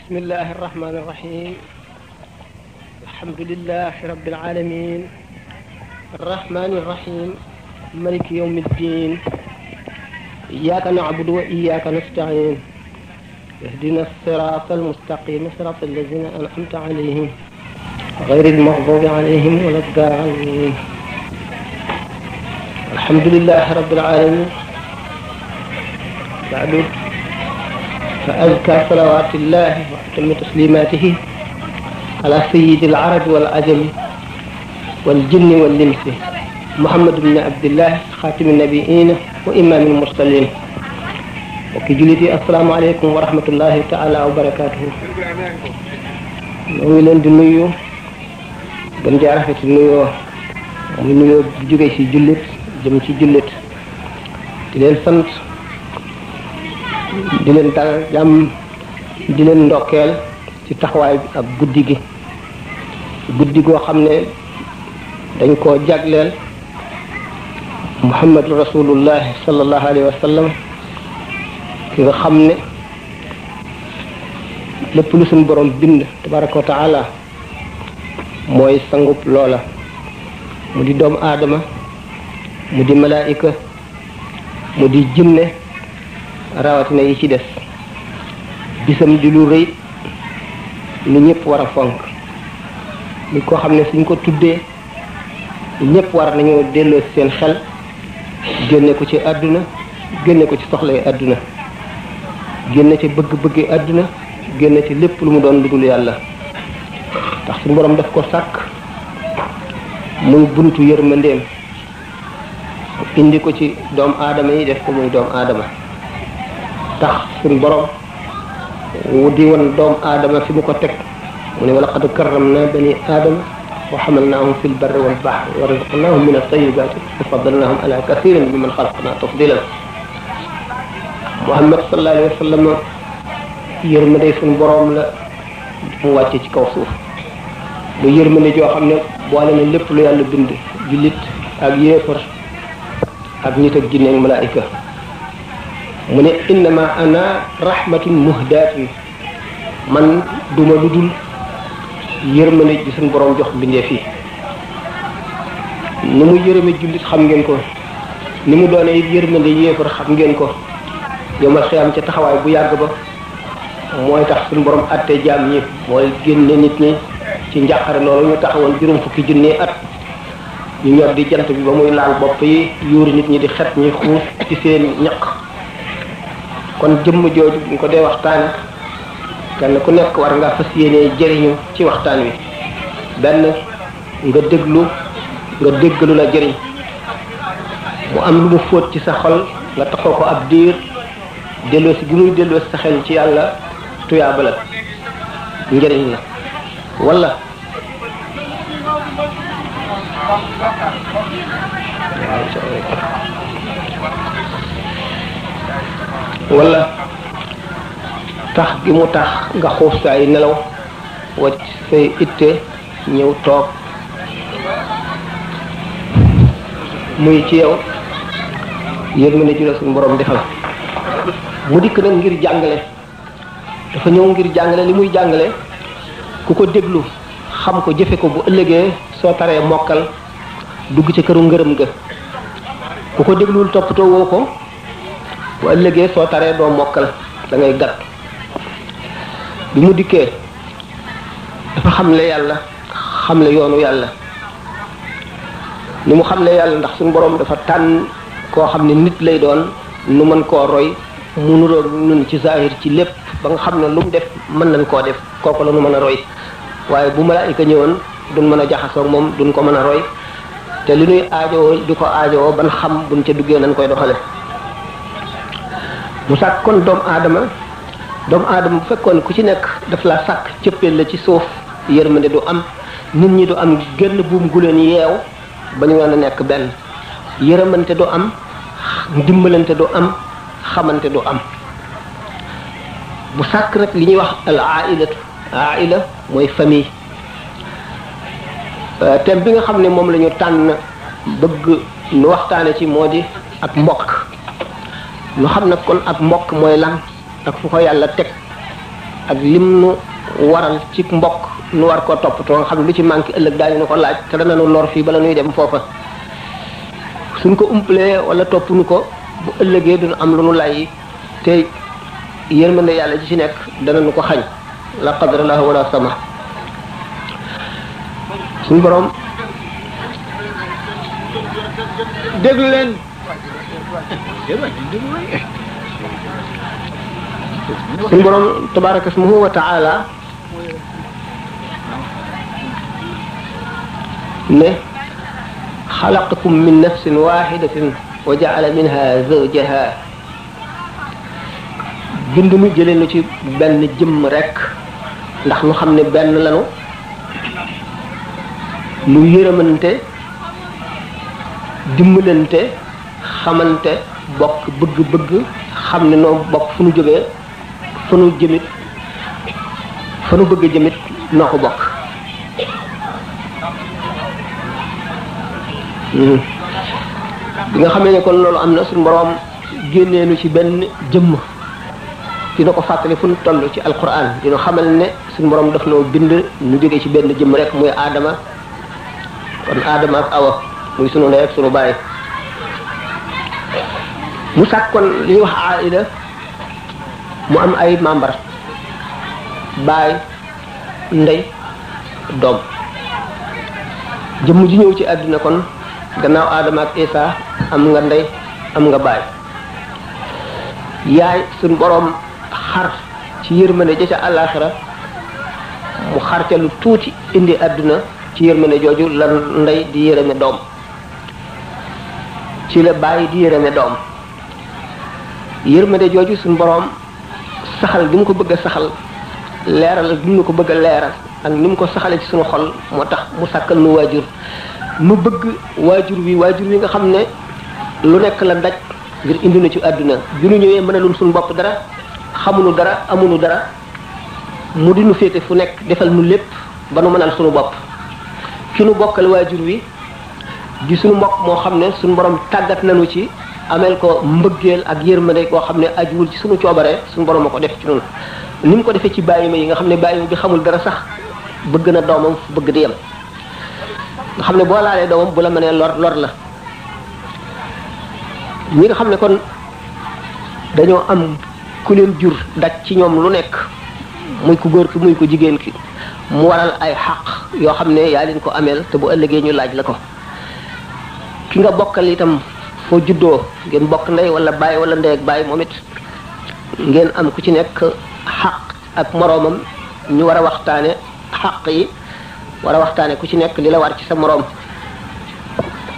بسم الله الرحمن الرحيم الحمد لله رب العالمين الرحمن الرحيم مالك يوم الدين إياك نعبد وإياك نستعين اهدنا الصراط المستقيم صراط الذين أنعمت عليهم غير المغضوب عليهم ولا الضالين الحمد لله رب العالمين بعد فأزكى صلوات الله وأتم تسليماته على سيد العرب والعجم والجن والإنس محمد بن عبد الله خاتم النبيين وإمام المرسلين وكي جلتي السلام عليكم ورحمة الله تعالى وبركاته نوي لين دي نيو gën jaa rafet nuyoo muy nuyoo bu jógee ci jullit jëm ci jullit di leen sant di leen dal jàmm di leen ndokkeel ci taxawaay bi ak guddi goo xam ne dañ koo jagleel muhammadu rasulullah sallallahu alayhi wa sallam ki nga xam ne lépp lu suñu borom bind tabaraka wa taala mooy sangub loola mu di doomu aadama mu di malaayika mu di jinne rawatina yi ci des bisam di lu rëy lu ñëpp war a fonk ni ko xam ne suñ ko tuddee ñëpp war nañoo delloo seen xel génne ko ci àdduna génne ko ci soxlay àdduna génne ci bëgg-bëggi àdduna génne ci lépp lu mu doon lu dul yàlla tax suñu borom daf ko sàkk muy buntu yërmandeem indi ko ci doomu aadama yi def ko muy doomu aadama tax suñu borom wu di woon doomu aadama fi mu ko teg mu ne wa laqad karramna bani aadama wa hamalnaahum fil barri wal bahri wa razaqnaahum min at-tayyibaati wa faddalnaahum ala kathirin mimman xalaqnaa tafdiilan Muhammad sallallahu alayhi wa sallam yërmande suñu borom la mu wàcce ci kaw suuf mu yërmande joo xam ne boole na lépp lu yàlla bind jullit ak yéefar ak nit ak jinne ak malaayika mu ne innama ana rahmatun muhdaatun man duma lu dul yërmande ji suñu borom jox mbindeef yi ni mu yërëme jullit xam ngeen ko ni mu doone it yërmande yéefar xam ngeen ko yomal xiyam ca taxawaay bu yàgg ba mooy tax suñu borom atte jaam ñi mooy génne nit ñi ci njàqare loolu ñu taxawoon juróom fukki junni at ñu ñor di jant bi ba muy laal bopp yi yuuri nit ñi di xet ñi xuuf ci seen ñaq kon jëmm jooju ñu ko dee waxtaane kenn ku nekk war nga fas yéenee jëriñu ci waxtaan wi benn nga déggalu la jëriñ mu am lu mu fóot ci sa xol nga taxoo ko ab diir delloo si gi muy delloo si sa xel ci yàlla tuyaaba la njëriñ la wala tax gi mu tax nga xuuf sa ay nelaw wacc say itte ñëw toog muy ci yow yërmande ju la suñu borom defal mu dikk nag ngir jàngale dafa ñëw ngir jàngale li muy jàngale ku ko déglu xam ko jëfe ko bu ëllëgee soo taree mokkal dugg ci këru ngërëm ga ku ko dégluwul toppatoo woo ko bu ëllëgee soo taree doo mokkal da ngay gàtt bi mu dikkee dafa xamle yàlla xamle yoonu yàlla ni mu xamle yàlla ndax suñu borom dafa tànn koo xam ne nit lay doon nu mën koo roy mu nuroog nun ci zahir ci lépp ba nga xam ne lu mu def mën nañ koo def kooku la nu mën a roy waaye bu malaayika ñëwoon duñ mën a jaxasoo moom duñ ko mën a roy te li nuy aajowoo di ko aajowoo ban xam buñ ca duggee nañ koy doxale mu sàkk kon doomu aadama bu fekkoon ku ci nekk daf la sàkk cëppeel la ci suuf yërmande du am nit ñi du am génn buum gu leen yeew ba ñu mën a nekk benn yërëmante du am ndimbalante du am xamante du am bu sàkk nag li ñuy wax al aila mooy famille thème bi nga xam ne moom la ñu tànn bëgg nu waxtaane ci moo di ak mbokk nu xam nag kon ak mbokk mooy lan ak fu ko yàlla teg ak lim nu waral ci mbokk nu war koo toppatoo nga xam ne lu ci manqué ëllëg daañu nu ko laaj te dana nu lor fii bala nuy dem foofa suñ ko umpalee wala topp nu ko bu ëllëgee duñu am lu nu lay te yërmande yàlla ci nekk dana nu ko xañ la qadrallahu wala sama suñu borom déglu leen suñu borom tabaraka ismuhu wa taala ne xalaqakum min nafsin waxidatin wa jaala minha zawjaha bind nu jëlee nu ci benn jëmm rek ndax nu xam ne benn lanu nu yërëmante dimbalante xamante bokk bëgg-bëgg xam ne noo bokk fu nu jógee fa nu jëmit fa nu bëgg jëmit noo ko bokk bi nga xamee ne kon loolu am na suñu boroom génnee nu ci benn jëmm dina ko fàttali fu nu toll ci alquran dina xamal ne suñu boroom daf noo bind nu jógee ci benn jëmm rek muy aadama kon aadama ak awa muy sunu ndey ak sunu baay mu sàkk kon li ñuy wax aila mu am ay membre baay ndey doom jëmm ji ñëw ci àdduna kon gannaaw aadama ak isa am nga ndey am nga baay yaay suñ boroom xar ci yërmande ja ca àllaaxira mu xar ca lu tuuti indi àdduna ci yërmande jooju la ndey di yërëme doom ci la baay di yërëme doom yërmande jooju suñ boroom saxal gi mu ko bëgg a saxal leeral gi mu ko bëgg a leeral ak ni mu ko saxale ci suñu xol moo tax mu sàkkal nu waajur nu bëgg waajur wi nga xam ne lu nekk la daj ngir indi na ci àdduna bi nu ñëwee mënalul suñu bopp dara xamuñu dara amuñu dara mu di nu féete fu nekk defal nu lépp ba nu mënal suñu bopp ki nu bokkal waajur wi di suñu mbokk moo xam ne suñu borom tàggat nañu ci ameel ko mbëggeel ak yërmande koo xam ne ajuwul ci suñu coobare suñu borom a ko def ci noonu ni mu ko defee ci bàyyima yi nga xam ne bàyyima bi xamul dara sax bëgg na doomam fu bëgg di yem nga xam ne boo laalee doomam bu la mënee lor la ñi nga xam ne kon dañoo am ku leen jur daj ci ñoom lu nekk muy ku góor ki muy ku jigéen ki mu waral ay xaq yoo xam ne yaa leen ko ameel te bu ëllëgee ñu laaj la ko ki nga bokkal itam foo juddoo ngeen bokk ndey wala baay wala ndey ak baay moom it ngeen am ku ci nekk xaq ak moroomam ñu war a waxtaane xaq yi war a waxtaane ku ci nekk li la war ci sa moroom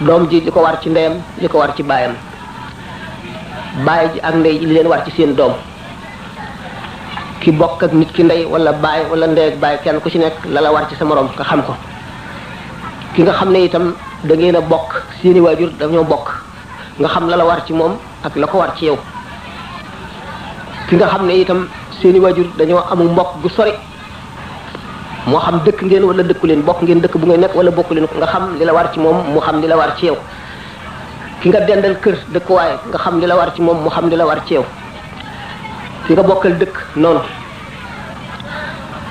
doom ji li ko war ci ndeyam li ko war ci baayam baay ji ak ndey ji li leen war ci seen doom ki bokk ak nit ki ndey wala baay wala ndey ak baay kenn ku ci nekk la la war ci sa moroom nga xam ko ki nga xam ne itam da ngeen a bokk seeni waajur dañoo bokk nga xam la la war ci moom ak la ko war ci yow ki nga xam ne itam seeni waajur dañoo amul mbokk gu sori moo xam dëkk ngeen wala dëkku leen bokk ngeen dëkk bu ngay nekk wala bokku leen nga xam li la war ci moom mu xam li la war ci yow ki nga dendal kër dëkkuwaay nga xam li la war ci moom mu xam li la war ci yow ki nga bokkal dëkk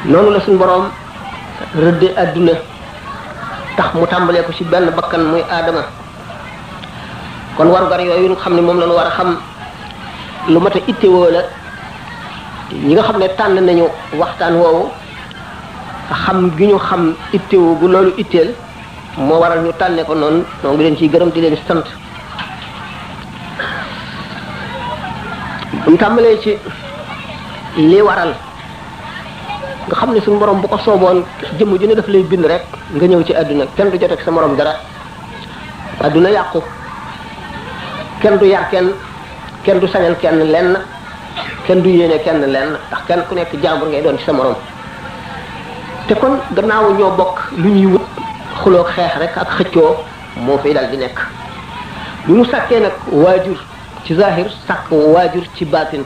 noonu la suñu boroom rëdde àdduna tax mu tàmbalee ko ci benn bakkan muy aadama kon warugar yooyu nga xam ne moom la ñu war a xam lu mat a ittewoo la ñi nga xam ne tànn nañu waxtaan woowu xam gi ñu xam ittewoo gu loolu itteel moo waral ñu tànne ko noonu noo ngi leen ciy gërëm di leen sant bu ñu tàmbalee ci li waral nga xam ne suñu borom bu ko sooboon jëmm ju ne daf lay bind rek nga ñëw ci àdduna kenn du jot ak sa morom dara àdduna yàqu kenn du yar kenn du sañal kenn lenn kenn du yéene kenn lenn ndax kenn ku nekk jàmbur ngay doon ci sa morom te kon gannaaw ñoo bokk lu ñuy wut xuloog xeex rek ak xëccoo moo fiy dal di nekk lu mu sàkkee nag waajur ci zahir sàkk waajur ci baatin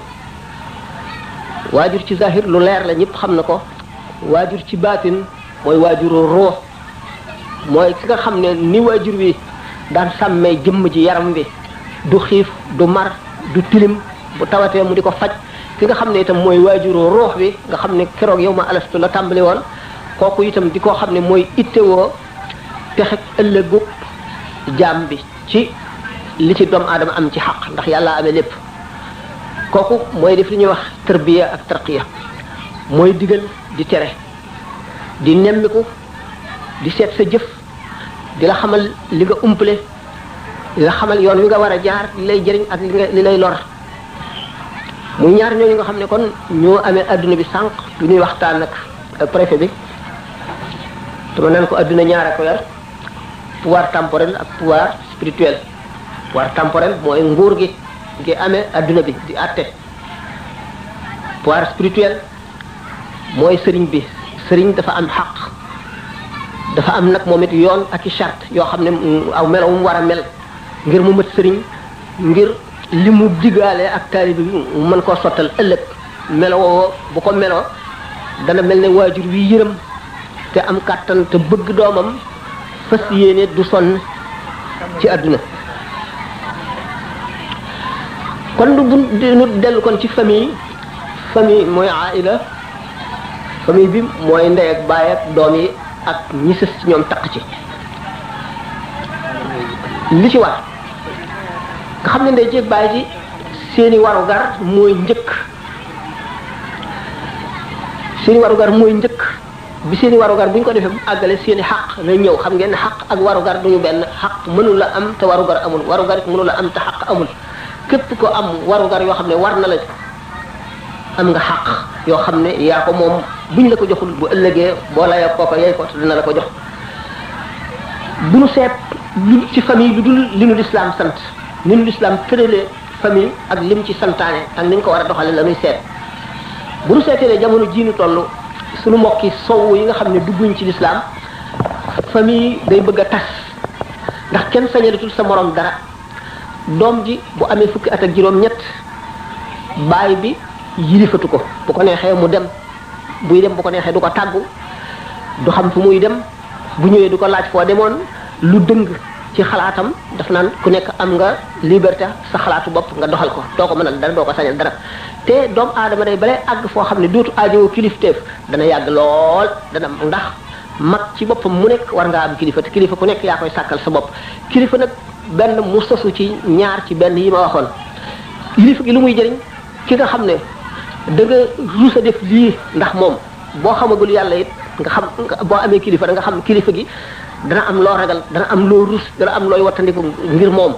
waajur ci zahir lu leer la ñëpp xam na ko waajur ci baatin mooy waajuru ruux mooy ki nga xam ne ni waajur wi daan sàmmee jëmm ji yaram bi du xiif du mar du tilim bu tawatee mu di ko faj ki nga xam ne itam mooy waajuru ruux bi nga xam ne keroog yow ma alastu la tàmbali woon kooku itam di koo xam ne mooy ittewoo texeg ëllëgu jaam bi ci li ci doomu aadama am ci xaq ndax yàlla amee lépp kooku mooy def li ñuy wax tarbiya ak tarqiya mooy digal di tere di nemmiku di seet sa jëf di la xamal li nga umpale di la xamal yoon wi nga war a jaar li lay jëriñ ak li lay lor muy ñaar ñooñu nga xam ne kon ñoo amee adduna bi sànq du ñuy waxtaan ak préfet bi dama naan ko adduna ñaara ko yar pouvoir temporel ak pouvoir spirituel pouvoir temporel mooy nguur gi amee adduna bi di àtte pouvoir spirituel mooy sëriñ bi sëriñ dafa am xaq dafa am nag moom it yoon ak i charte yoo xam ne aw melo mu war a mel ngir mu mat sëriñ ngir li mu diggaale ak taalibe bi mu mën koo sottal ëllëg melo woo bu ko meloo dana mel ne waajur wi yërëm te am kàttan te bëgg doomam fas yéene du sonn ci àdduna kon nu dellu kon ci famille mooy aila famille bi mooy ndey ak baay ak doom yi ak ñi sës ci ñoom taq ci li ci war nga xam ne ndey ci ak baay ji seeni warugar mooy njëkk bi seeni warugar bu ñu ko defee bu àggale seeni xaq na ñëw xam ngeen ne xaq ak warugar duñu benn xaq mënu la am te warugar amul warugar it mënu la am te xaq amul képp ko am warugar yoo xam ne war na la am nga xaq yoo xam ne yaa ko moom buñ la ko joxul bu ëllëgee boo la yaa kooko yey ko te dina la ko jox bu nu seet lu ci famille lu dul li nu lislaam sant ni nu lislaam tëralee famille ak lim ci santaane ak ni ñu ko war a doxale la nuy seet bu nu seetee ne jamono jii nu toll suñu mbokki sowu yi nga xam ne dugguñ ci lislaam famille day bëgg a tas ndax kenn sañalatul sa morom dara doom ji bu amee fukki at ak juróom-ñett baay bi yilifatu ko bu ko neexee mu dem buy dem bu ko neexee du ko tàggu du xam fu muy dem bu ñëwee du ko laaj foo demoon lu dëng ci xalaatam daf naan ku nekk am nga liberté sa xalaatu bopp nga doxal ko doo ko mënal dara doo ko sañal dara te doomu aadama day balay àgg foo xam ne dootu aajowoo kilifteef dana yàgg lool dana ndax mag ci boppam mu nekk war ngaa am kilifa te kilifa ku nekk yaa koy sàkkal sa bopp kilifa nag benn mu sosu ci ñaar ci benn yi ma waxoon kilifa gi lu muy jëriñ ki nga xam ne da nga rusa def lii ndax moom boo xamagul yàlla it nga xam boo amee kilifa da nga xam kilifa gi dana am loo ragal dana am loo rus dana am looy wattandiku ngir moom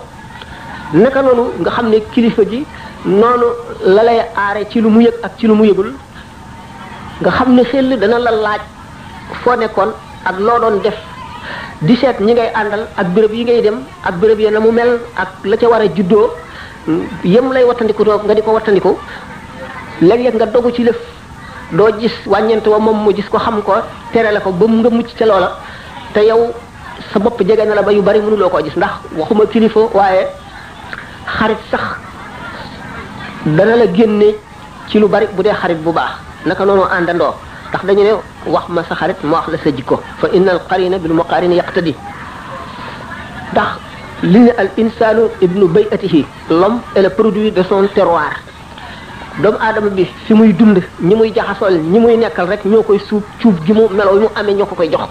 naka noonu nga xam ne kilifa gi noonu la lay aare ci lu mu yëg ak ci lu mu yëgul nga xam ne xel dana la laaj foo nekkoon ak loo doon def di seet ñi ngay àndal ak béréb yi ngay dem ak béréb yi na mu mel ak la ca war a juddoo yem lay wattandiku nga di ko wattandiku léeg-léeg nga dogu ci lëf doo gis wàññeent wa moom mu gis ko xam ko tere la ko ba mu nga mucc ca loola te yow sa bopp jege na la ba yu bari mënuloo koo gis ndax waxuma kilifa waaye xarit sax dana la génne ci lu bari bu dee xarit bu baax naka noonu àndandoo ndax dañu ne wax ma sa xarit ma wax la sa jikko fa innal qarina bil muqarini yaqtadi ndax li ne al insanu ibnu bayatihi l'homme est le produit de son terroir doomu aadama bi fi muy dund ñi muy jaxasool ñi muy nekkal rek ñoo koy cuub gi mu melo mu amee ñoo ko koy jox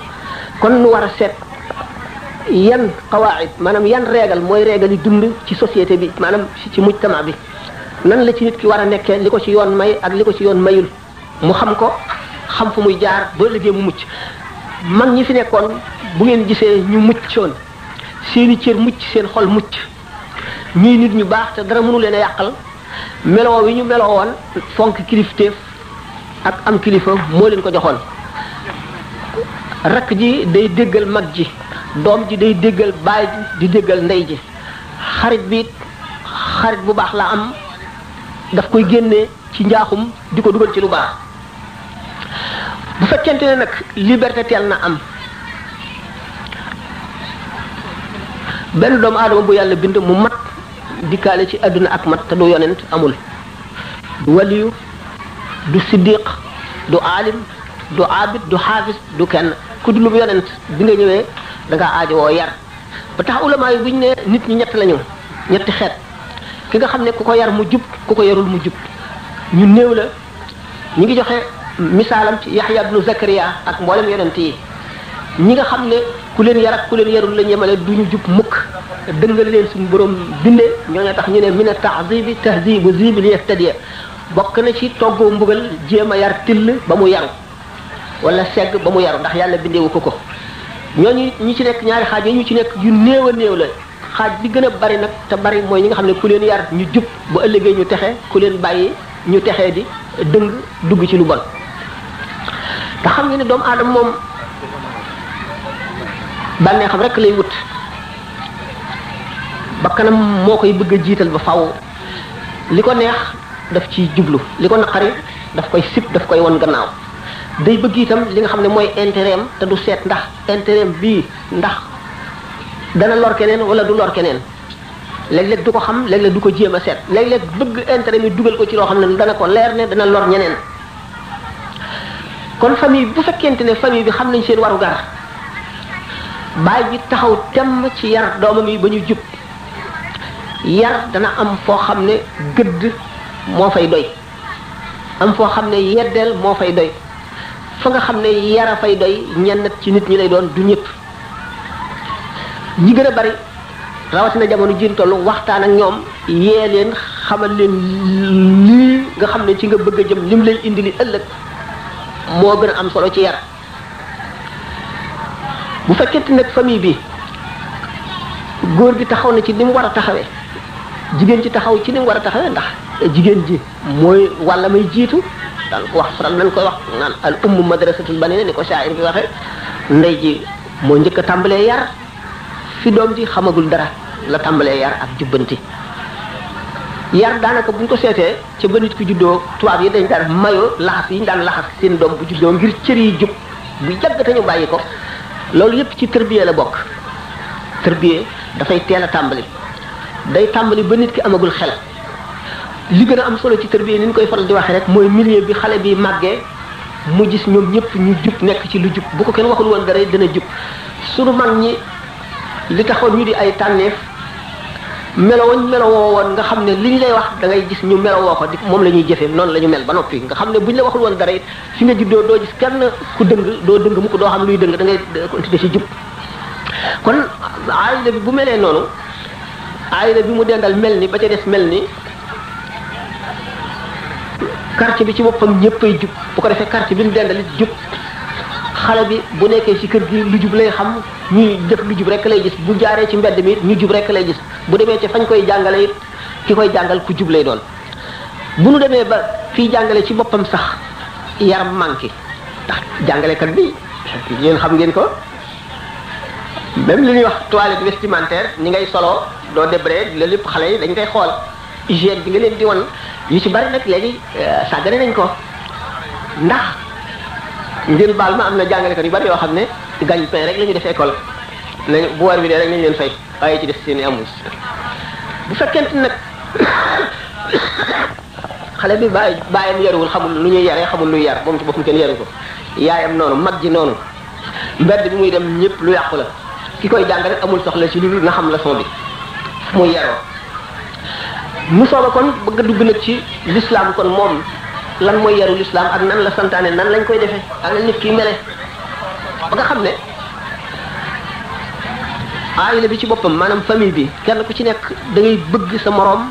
kon nu war a seet yan qawaid maanaam yan régal mooy régal yi dund ci société bi maanaam ci mujtama bi nan la ci nit ki war a nekkee li ko ci yoon may ak li ko ci yoon mayul mu xam ko xam fu muy jaar ba liggéey mu mucc mag ñi fi nekkoon bu ngeen gisee ñu muccoon seeni cër mucc seen xol mucc ñuy nit ñu baax te dara mënu leen a yàqal meloo wi ñu meloo woon fonk kilifteef ak am kilifa moo leen ko joxoon rakk ji day déggal mag ji doom ji day déggal baay ji di déggal ndey ji xarit bi xarit bu baax la am daf koy génnee ci njaaxum di ko dugal ci lu baax bu fekkente ne nag liberté teel na am benn doomu aadama bu yàlla bind mu mat dikkaale ci àdduna ak mat te du yonent amul du waliyu du siddiq du aalim du abid du xaafis du kenn ku dul lu yonent bi nga ñëwee da ngaa aajowoo yar ba tax ulama yi bu ñu ne nit ñi ñett lañu ñetti xeet ki nga xam ne ku ko yar mu jub ku ko yarul mu jub ñu néew la. ñi ngi joxe misaalam ci Yaxya ibnu Zakariya ak mboolem yonent yi ñi nga xam ne ku leen yar ak ku leen yarul la ñemale du ñu jub mukk dëngal leen suñu borom bindee ñooñu tax ñu ne mina ta'zibi tahzibu zibil yahtadiya bokk na ci toggoo mbugal jéem a yar till ba mu yaru wala segg ba mu yaru ndax yàlla bindeewu ko ñooñu ñi ci nekk ñaari xaaj yi ñu ci nekk yu néew a néew la xaaj bi gën a bari nag te bari mooy ñi nga xam ne ku leen yar ñu jub bu ëllëgee ñu texe ku leen bàyyi ñu texee di dëng dugg ci lu bon te xam nga ne doomu aadama moom bànnee xam rek lay wut bakkanam moo koy bëgg a jiital ba faw li ko neex daf ciy jublu li ko naqari daf koy sib daf koy won gannaaw day bëgg itam li nga xam ne mooy intérêt am te du seet ndax intérêt bii ndax dana lor keneen wala du lor keneen léeg-léeg du ko xam léeg-léeg du ko jéem a seet léeg-léeg bëgg intérêt mi dugal ko ci loo xam ne dana ko leer ne dana lor ñeneen kon famille bu fekkente ne famille bi xam nañ seen waru gar baay bi taxaw temm ci yar doomam yi ba ñu jub yar dana am foo xam ne gëdd moo fay doy am foo xam ne yeddeel moo fay doy fa nga xam ne yara fay doy ñenn ci nit ñi lay doon du ñëpp ñi gën a bari rawatina jamono jiin tollu waxtaan ak ñoom yee leen xamal leen lii nga xam ne ci nga bëgg a jëm lim lay indi li ëllëg moo gën a am solo ci yar bu fekkente nag famille bi góor gi taxaw na ci ni mu war a taxawee jigéen ci taxaw ci ni mu war a taxawee ndax jigéen ji mooy walla may jiitu daal ko wax faral nañ koy wax naan al ummu madrasatul banina ni ko shaa'ir bi waxee ndey ji moo njëkk a tàmbalee yar fi doom ji xamagul dara la tàmbalee yar ak jubbanti yar daanaka bu ñu ko seetee ca ba nit ku juddoo tubaab yi dañ daan mayo laxas yi ñu daan laxas seen doom bu juddoo ngir cër yi jub bu yàgg te ñu bàyyi ko loolu yépp ci tërbiye la bokk tërbiye dafay teel a tàmbali day tàmbali ba nit ki amagul xel li gën a am solo ci tërbiye ni ñu koy faral di waxee rek mooy milieu bi xale bi màggee mu gis ñoom ñëpp ñu jub nekk ci lu jub bu ko kenn waxul woon dara dana jub sunu mag ñi li taxoon ñu di ay tànneef melowuñ melowoo woon nga xam ne li ñu lay wax da ngay gis ñu melowoo ko di moom la ñuy jëfee noonu la ñu mel ba noppi nga xam ne bu ñu la waxul woon dara it fi nga juddoo doo gis kenn ku dëng doo dëng mu ko doo xam luy dëng da ngay continuer ci jub kon aayila bi bu melee noonu aayila bi mu dendal mel ni ba ca des mel ni quartier bi ci boppam ñëppay jub bu ko defee quartier bi mu dendal it jub xale bi bu nekkee ci kër gi lu jub lay xam ñuy def lu jub rek lay gis bu jaaree ci mbedd mi it ñu jub rek lay gis bu demee ci fañ koy jàngale it ki koy jàngal ku jub lay doon bu nu demee ba fii jàngale ci boppam sax yaram manqué ndax jàngalekat bi yéen xam ngeen ko même li ñuy wax toilette vestimentaire ni ngay solo doo débré loolu lépp xale yi dañ koy xool hygiène bi nga leen di wan yu ci bari nag léegi sàggane nañ ko ndax ngeen baal ma am na jàngalekat yu bari yoo xam ne gagne-pain rek la ñuy def école nañ bu war bi dee rek nañ leen fay waaye ci def seen i amus bu fekkente nag xale bi baayam yaruwul xamul lu ñuy yaree xamul luy yar moom ci boppam kenn yaru ko yaayam noonu mag ji noonu mbedd bi muy dem ñëpp lu yàqu la ki koy jàng rek amul soxla ci lu na xam leçon bi muy yaroo mu sooba kon bëgg a dugg nag ci l'islam kon moom lan mooy yaru l'islam ak nan la santaane nan lañ koy defee ak lan nit ki mele ba nga xam ne aayila bi ci boppam maanaam famille bi kenn ku ci nekk da ngay bëgg sa moroom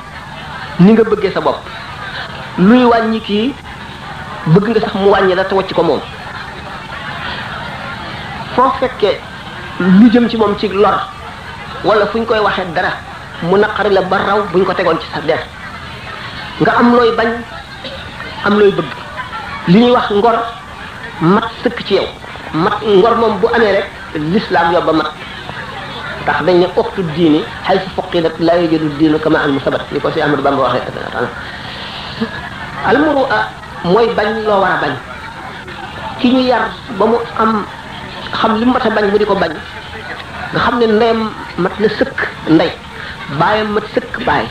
ni nga bëggee sa bopp luy wàññi kii bëgg nga sax mu wàññi la te wacc ko moom foo fekkee lu jëm ci moom ci lor wala fu ñu koy waxee dara mu naqari la ba raw buñ ko tegoon ci sa der nga am looy bañ am looy bëgg li ñuy wax ngor mat sëkk ci yow mat ngor moom bu amee rek l'islam yobba mat ndax dañ ne uxtu diini xay si foqidat laa yujadu diinu kama al musabat ni ko si Ahmadu Bamba waxee almuru mooy bañ loo war a bañ ki ñu yar ba mu am xam li mu mat a bañ mu di ko bañ nga xam ne ndeyam mat na sëkk ndey baayam mat sëkk baay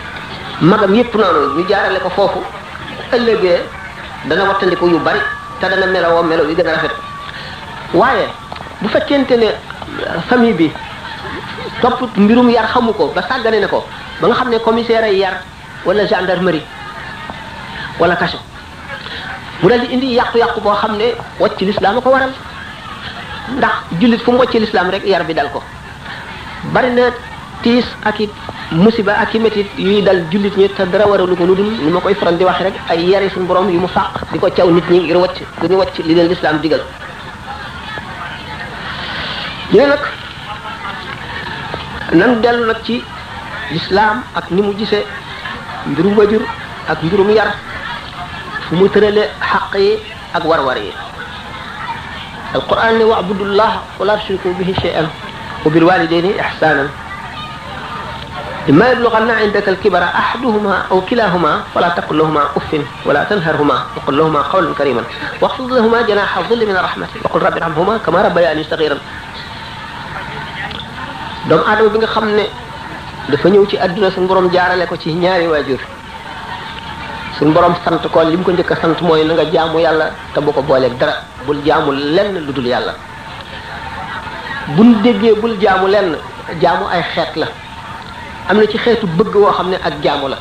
magam yépp noonu ñu jaarale ko foofu ëllëgee dana wattandiku yu bari te dana melowoo melo yi gën a rafet waaye bu fekkente ne famille bi topp mbirum yar xamu ko ba sàggane ne ko ba nga xam ne commissaire ay yar wala gendarmerie wala kaso mu dal di indi yàqu-yàqu boo xam ne wàcc lislaam a ko waral ndax jullit fu mu wàcc lislaam rek yar bi dal ko bari na tiis ak i musiba ak i métit yuy dal jullit ñi te dara waralu ko lu dul ni ma koy faral di waxe rek ay yari suñu borom yu mu fàq di ko caw nit ñi ngir wàcc duñu wàcc li leen lislaam digal ñu ne nag nan dellu nag ci lislaam ak ni mu gisee mbirum wajur ak mbirum yar fu mu tërale xaq yi ak war-war yi alquran ne wa'budullah wala tushriku bihi shay'an wa bil walidayni ihsanan imma yablughanna 'indaka al-kibara ahaduhuma aw kilahuma fala taqul lahuma uffin wala tanharhuma wa qul lahuma qawlan kariman واخفض لهما جناح الذل من الرحمة وقل رب ارحمهما كما ربياني صغيرا doomu aadama bi nga xam ne dafa ñëw ci àdduna suñu borom jaarale ko ci ñaari waajur suñu borom sant ko li mu ko njëkk a sant mooy na nga jaamu yàlla te bu ko booleeg dara bul jaamu lenn lu dul yàlla buñ déggee bul jaamu lenn jaamu ay xeet la am na ci xeetu bëgg woo xam ne ak jaamu la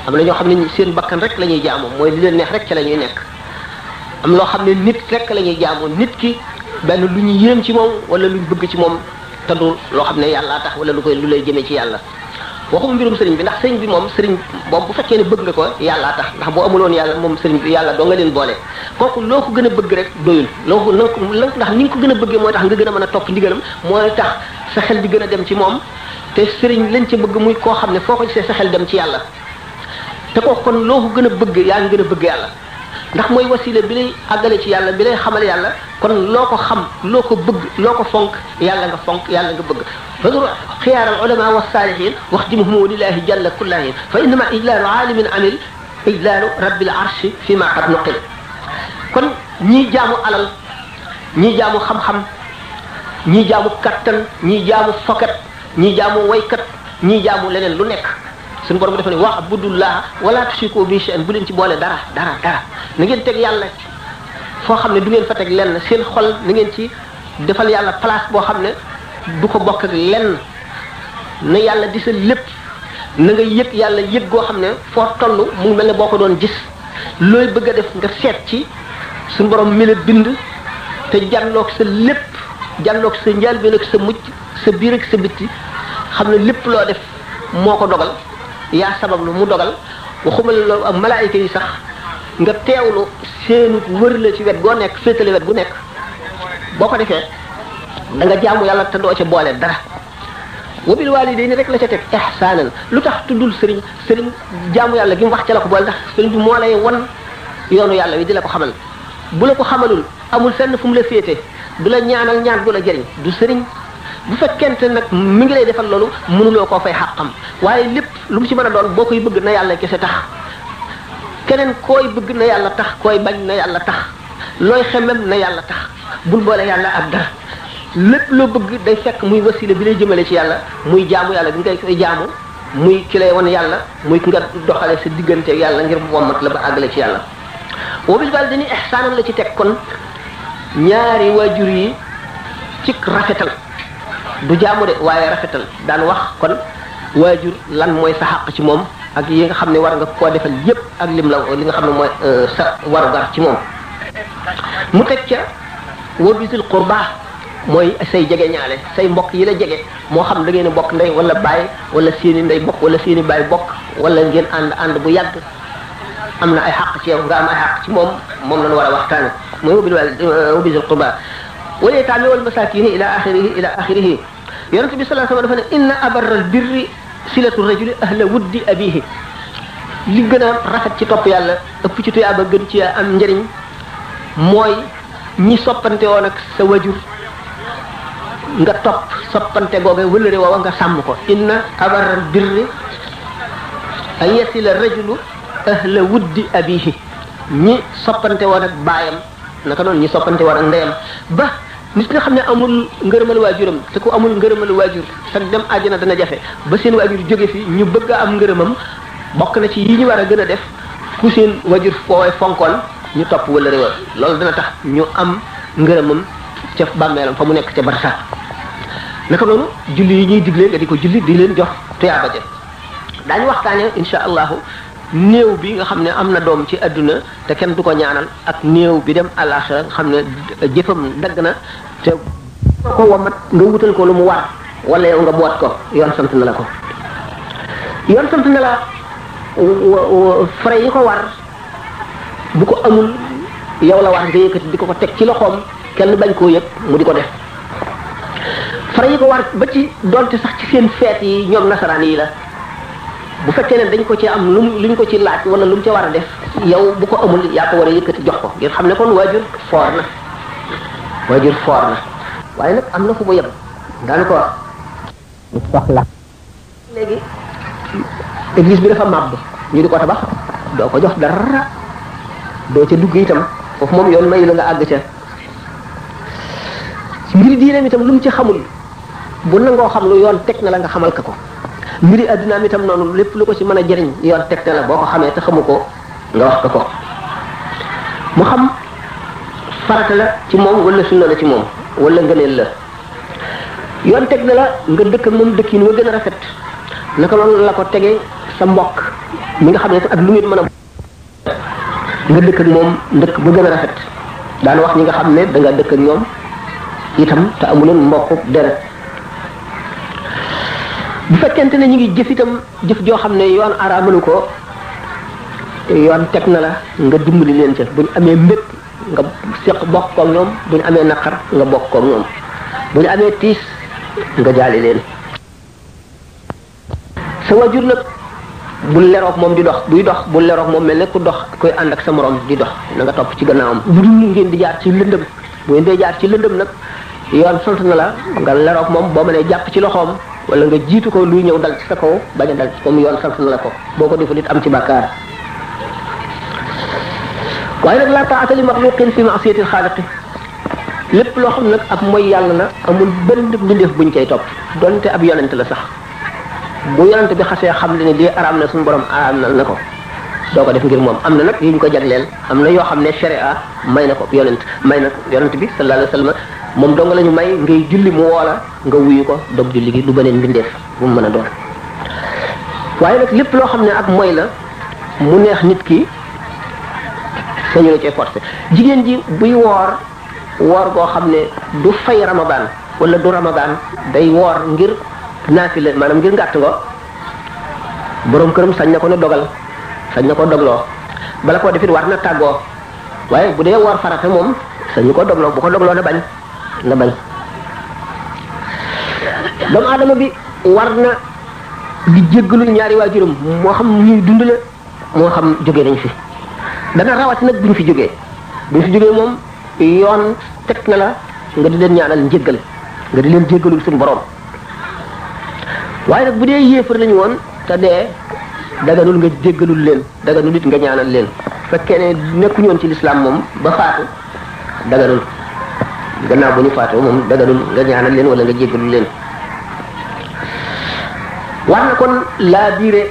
am na ñoo xam ne seen bakkan rek la ñuy jaamu mooy li leen neex rek ca la ñuy nekk am loo xam ne nit rek la ñuy jaamu nit ki benn lu ñu yéem ci moom wala lu ñu bëgg ci moom te du loo xam ne yàllaa tax wala lu lay jëmee ci yàlla waxuma mbirum sëriñ bi ndax sëriñ bi moom sëriñ boobu bu fekkee ne bëgg nga ko yàllaa tax ndax boo amuloon yàlla moom sëriñ bi yàlla doo nga leen boole kooku loo ko gën a bëgg rek doyul loo ko ndax ni nga ko gën a bëggee mooy tax nga gën a mën a topp ndigalam mooy tax sa xel di gën a dem ci moom te sëriñ lañ ca bëgg muy koo xam ne foo ko gisee sa xel dem ci yàlla te kooku kon loo ko gën a bëgg yaa ngi gën a bëgg yàlla ndax mooy wasila bi lay àggale ci yàlla bi lay xamal yàlla kon loo ko xam loo ko bëgg loo ko fonk yàlla nga fonk yàlla nga bëgg fadur xiyaar al ulama wa saalihin waxdimuhum lillahi jalla kullahin fa innama ijlaalu aalimin amil ijlaalu rabbil arshi fi ma qad nuqil kon ñii jaamu alal ñii jaamu xam-xam ñii jaamu kattan ñii jaamu fokat ñii jaamu waykat ñii jaamu leneen lu nekk suñu borom dafa ne wa'budullah wala tushriku bihi shay'an bu leen ci boole dara na ngeen teg yàlla foo xam ne du ngeen fa teg lenn seen xol na ngeen ci defal yàlla place boo xam ne du ko bokk ak lenn na yàlla di sa lépp na nga yëg yàlla yëg goo xam ne foo toll mu ngi mel ne boo ko doon gis looy bëgg a def nga seet ci suñu borom mi la bind te jàlloog sa lépp jàlloog sa njëlbéen ak sa mucc sa biir ak sa bitti xam ne lépp loo def moo ko dogal yaa sabab lu mu dogal waxuma la loolu ak malaayika yi sax nga teewlu seenu wër la ci wet goo nekk féetale wet gu nekk boo ko defee da nga jaamu yàlla te doo ca boole dara wabil walidayni rek la ca teg ihsaanan lu tax tuddul sëriñ jaamu yàlla gi mu wax ca la ko boole ndax sëriñ bi moo lay wan yoonu yàlla wi di la ko xamal bu la ko xamalul amul fenn fu mu la féete du la ñaanal ñaan du la jëriñ du sëriñ bu fekkente nag mi ngi lay defal loolu mënuloo koo fay xàqam waaye lépp lu mu ci mën a doon boo koy bëgg na yàlla kese tax keneen koy bëgg na yàlla tax koy bañ na yàlla tax looy xemem na yàlla tax bul boole yàlla ak dara lépp loo bëgg day fekk muy wasila bi lay jëmale ci yàlla muy jaamu yàlla bi ngay koy jaamu muy ki lay wan yàlla muy ki nga doxale sa diggante yàlla ngir wommat la ba àggale ci yàlla wa bil walidayni ihsaanan la ci teg kon ñaari waajur yi ci rafetal du jaamu de waaye rafetal daan wax kon waajur lan mooy sa xàq ci moom ak yi nga xam ne war nga koo defal yépp ak lim la li nga xam ne mooy sa warugar ci moom mu teg ca wa bisil qurba mooy say jege ñaale say mbokk yi la jege moo xam da ngeen a bokk ndey wala baay wala seeni ndey bokk wala seeni baay bokk wala ngeen ànd bu yàgg am na ay xàq ci yow nga am ay xàq ci moom la ñu war a waxtaane mooy wa bisil qurba wal yataami wal masakini ila axirihi yonent bi sallallahu alayhi wasallam dafa ne inna abarral birri silatu rajuli ahla wuddi abihi li gën a rafet ci topp yàlla ëpp ci tuyaaba gën ci am njëriñ mooy ñi soppante woon ak sa wajur nga topp soppante googe wëllëre woowa nga sàmm ko inna abarral birri an yasila rajulu ahla wuddi abihi ñi soppante woon ak baayam naka noonu ñi soppante woon ak ndeyam ba nit nga xam ne amul ngërëmal waajuram te ku amul ngërëmal waajur sax dem àjjana dana jafe ba seen waajur jóge fi ñu bëgg a am ngërëmam bokk na ci yi ñu war a gën a def ku seen waajur fooy fonkoon ñu topp wala réewal loolu dana tax ñu am ngërëmam ca bàmmeelam fa mu nekk ca barsax naka noonu julli yi ñuy digle nga di ko julli di leen jox tuyaaba ja daañu waxtaane insha allahu néew bi nga xam ne am na doom ci adduna te kenn du ko ñaanal ak néew bi dem àllaaxira nga xam ne jëfam dagg na te ko wamat nga wutal ko lu mu war wala yow nga boot ko yoon sant na la ko yoon sant na la frais yi ko war bu ko amul yow la war nga yëkkati di ko teg ci loxoom kenn bañ koo yëg mu di ko def frais yi ko war ba ci donte sax ci seen feet yi ñoom nasaraan yi la bu fekkee ne dañ ko ci am luñ ko ci laaj wala lu mu ca war a def yow bu ko amul yaa ko war a yëkkati jox ko ngir xam ne kon waajur foor na waaye nag am na fu mu yem daanu ko wax soxla léegi église bi dafa màbb ñu di ko tabax doo ko jox dara doo ca dugg itam foofu moom yoon mayu la nga àgg ca mbiri diineem itam lu mu ci xamul bu nangoo xam lu yoon teg na la nga xamal ko mbiri addinaam itam noonu lépp lu ko ci mën a jëriñ yoon teg na la boo ko xamee te xamu ko nga wax ko mu xam farata la ci moom wala sunna la ci moom wala ngëneel la yoon teg na la nga dëkk ak moom dëkkin wa gën a rafet naka noonu la ko tegee sa mbokk mi nga xam ne ak lu ngeen mën a nga dëkk ak moom dëkk ba gën a rafet daan wax ñi nga xam ne da nga dëkk ak ñoom itam te amuloon mbokku deret bu fekkente ne ñu ngi jëf itam jëf joo xam ne yoon araamalu ko yoon teg na la nga dimbali leen ca bu ñu amee mbég nga seq bokk koog ñoom bu ñu amee naqar nga bokk koog ñoom bu ñu amee tiis nga jaali leen sa wajur nag bu leroog moom di dox buy dox bu leroog moom mel ne ku dox koy ànd ak sa morom di dox na nga topp ci gannaawam bu dul ngeen di jaar ci lëndëm bu ngeen dee jaar ci lëndëm nag yoon sant na la nga leroog moom boo mënee jàpp ci loxoom wala nga jiitu ko luy ñëw dal ci sa kaw bañ a dal ci comme yoon sant na la ko boo ko deful it am ci bàkkaar waaye nag laa taa'ata li maxluqin fi ma'siyatil xaaliqi lépp loo xam nag ab mooy yàlla na amul benn mbindeef buñ koy topp donte ab yonent la sax bu yonent bi xasee xam ne lii araam na suñu borom araam na ko doo ko def ngir moom am na nag yu ñu ko jagleel am na yoo xam ne sharia may na ko yonent may na yonent bi sallallahu alayhi wa sallam moom dong la ñu may ngay julli mu woola nga wuyu ko dog julli gi lu beneen mbindeef bu mu mën a doon waaye nag lépp loo xam ne ak mooy la mu neex nit ki sañu la cee forcé jigéen ji buy woor goo xam ne du fay ramadan wala du ramadan day woor ngir naafila maanaam ngir ngàtt nga borom këram sañ na ko ne dogal sañ na ko dogloo bala koo defit war na tàggoo waaye bu dee woor farata moom sañu ko dogloo bu ko dogloo na bañ doomu aadama bi war na di jéggalul ñaari waajuram moo xam ñuy dund la moo xam jógee nañ fi dana rawati nag buñ fi jógee moom yoon teg na la nga di leen ñaanal njéggal nga di leen jéggalul suñu borom waaye nag bu dee yéefar lañu woon te dee daganul nga jéggalul leen daganul it nga ñaanal leen fekkee ne nekkuñu woon ci lislaam moom ba faatu daganul gannaaw bu ñu faatoo moom daganul nga ñaanal leen wala nga jéggalul leen war na kon laa biire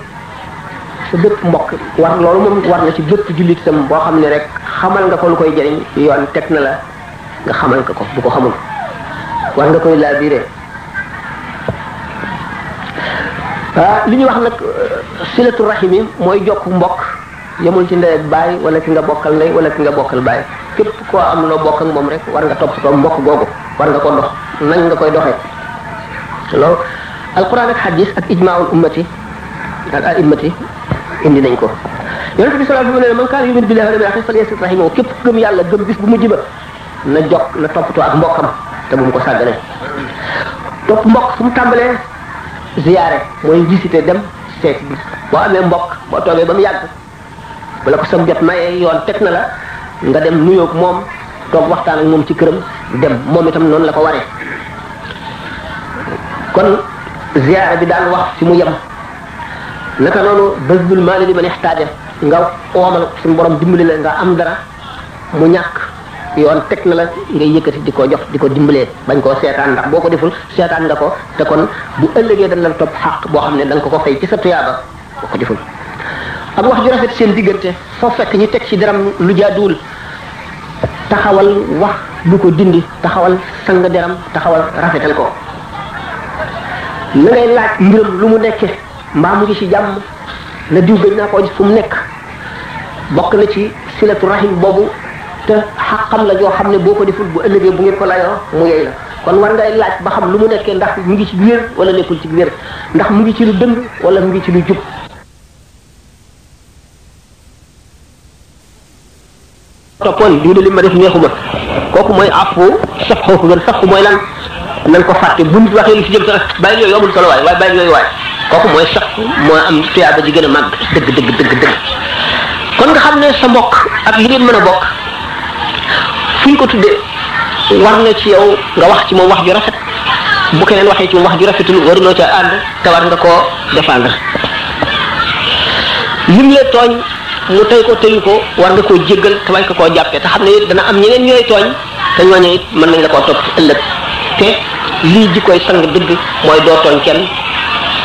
sa bépp mbokk loolu moom war na ci bépp jullit sam boo xam ne rek xamal nga ko lu koy jëriñ yoon teg na la nga xamal nga ko bu ko xamul war nga koy laa biire li ñuy wax nag silatu rahim yi mooy jokk mbokk yemul ci ndey ak baay wala ki nga bokkal ndey wala ki nga bokkal baay képp koo am loo bokk ak moom rek war nga topp ko mbokk googu war nga ko dox nañ nga koy doxee loolu alquran ak hadis ak ijmaul ummati al a'immati indi nañ ko yonent bi sallallahu alayhi wa sallam man kaana yu'minu billahi wal yawmil akhir falyasil rahimahu képp gëm yàlla gëm bis bu mujj ba na jokk na toppatoo ak mbokkam te bu mu ko sàggane topp mbokk fu mu tàmbalee ziyaare mooy visiter dem seet bi boo amee mbokk boo toogee ba mu yàgg bala ko sam jot mayee yoon teg na la nga dem nuyoog moom toog waxtaan ak moom ci këram dem moom itam noonu la ko waree kon ziyaare bi daan wax fi mu yem naka noonu bazlul maali liman ihtaja nga oomal suñu borom dimbali la nga am dara mu ñàkk yoon teg na la ngay yëkkati di ko jox di ko dimbalee bañ koo seetaan ndax boo ko deful seetaan nga ko te kon bu ëllëgee dañ la topp xaq boo xam ne da nga ko fay ci sa tuyaaba boo ko deful ak wax ju rafet seen diggante foo fekk ñu teg ci deram lu jaaduwul taxawal wax lu ko dindi taxawal sang deram taxawal rafetal ko la ngay laaj mbiram lu mu nekke mbaa mu ngi ci jàmm na diw gëj naa koo gis fu mu nekk bokk na ci silatu rahim boobu te xaqam la joo xam ne boo ko deful bu ëllëgee bu ngeen ko layoo mu yey la kon war ngay laaj ba xam lu mu nekkee ndax mu ngi ci wér wala nekkul ci wér ndax mu ngi ci lu dëng wala mu ngi ci lu jub toppoon diine li ma def neexuma kooku mooy àppu sax xaw ko gën sax mooy lan nañ ko fàtte bu nit waxee lu ci jëm sax bàyyi yooyu amul solo waay waaye bàyyi yooyu waay kooku mooy sax moo am tuyaaba ji gën a màgg dëgg kon nga xam ne sa mbokk ak li ngeen mën a bokk fu ñu ko tuddee war na ci yow nga wax ci moom wax ju rafet bu keneen waxee ci moom wax ju rafetul waruloo ca ànd te war nga koo défendre lim la tooñ mu tey ko teyu ko war nga koo jéggal te bañ ko koo jàppee te xam ne dana am ñeneen ñooy tooñ te ñooñu it mën nañ la koo topp ëllëg te lii jikkoy sang dëgg mooy doo tooñ kenn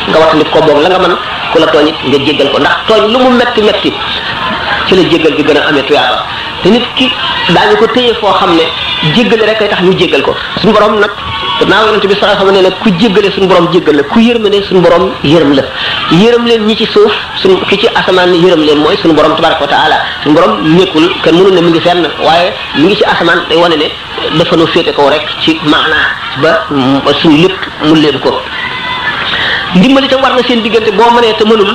nga waxandi ko boog la nga mën ku la tooñ it nga jéggal ko ndax tooñ lu mu metti metti ci la jéggal bi gën a amee tuyaaba te nit ki daañu ko téye foo xam ne jéggale rek kay tax ñu jéggal ko suñu borom nag gannaaw yonent bi sallallahu alayhi wasallam nee na ku jéggale suñu borom jéggal la ku yërmande suñu borom yërëm la yërëm leen ñi ci suuf suñ ki ci asamaan yërëm leen mooy suñu borom tabaraka wa taala suñu borom nekkul kenn mënul ne mi ngi fenn waaye mi ngi ci asamaan day wane ne dafa nu féete ko rek ci maanaa ba suñu lépp mu leen ko ndimbal itam war na seen diggante boo mënee te mënul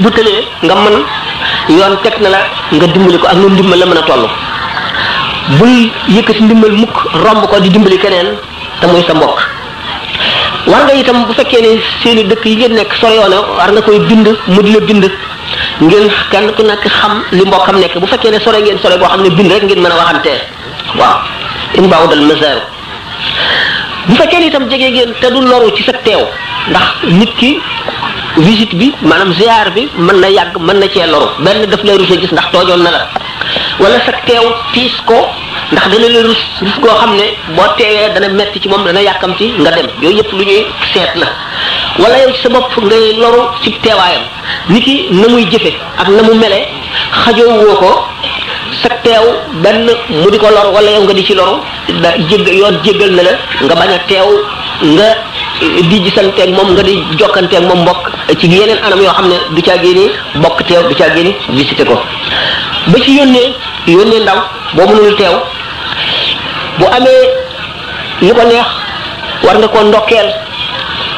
bu tëlee nga mën yoon teg na la nga dimbali ko ak nu ndimbal la mën a toll bul yëkkati ndimbal mukk romb ko di dimbali keneen te muy sa mbokk war nga itam bu fekkee ne seeni dëkk yi ngeen nekk soriyoona war nga koy bind mu di la bind ngeen kenn ku nekk xam li mbokkam nekk bu fekkee ne sore ngeen sore boo xam ne bind rek ngeen mën a waxantee waaw in baawudal masaaru bu fekkee ne itam jege ngeen te du loru ci sa teew ndax nit ki visite bi maanaam ziar bi mën na yàgg mën na cee loru benn daf lay rus a gis ndax toojoon na la wala sa teew tiis ko ndax dana la rus goo xam ne boo teewee dana metti ci moom dana yàkkamti nga dem yooyu yëpp lu ñuy seet la wala yow ci sa bopp ngay loru ci teewaayam nit ki na muy jëfe ak na mu mele xajoo woo ko sa teew benn mu di ko lor wala yow nga di ci loru da yoon jéggal na la nga bañ a teew nga di gisanteeg moom nga di jokkanteeg moom mbokk ci yeneen anam yoo xam ne du caa génne bokk teew du caa génne visité ko ba ci yónnee ndaw boo mënul teew bu amee lu ko neex war nga ko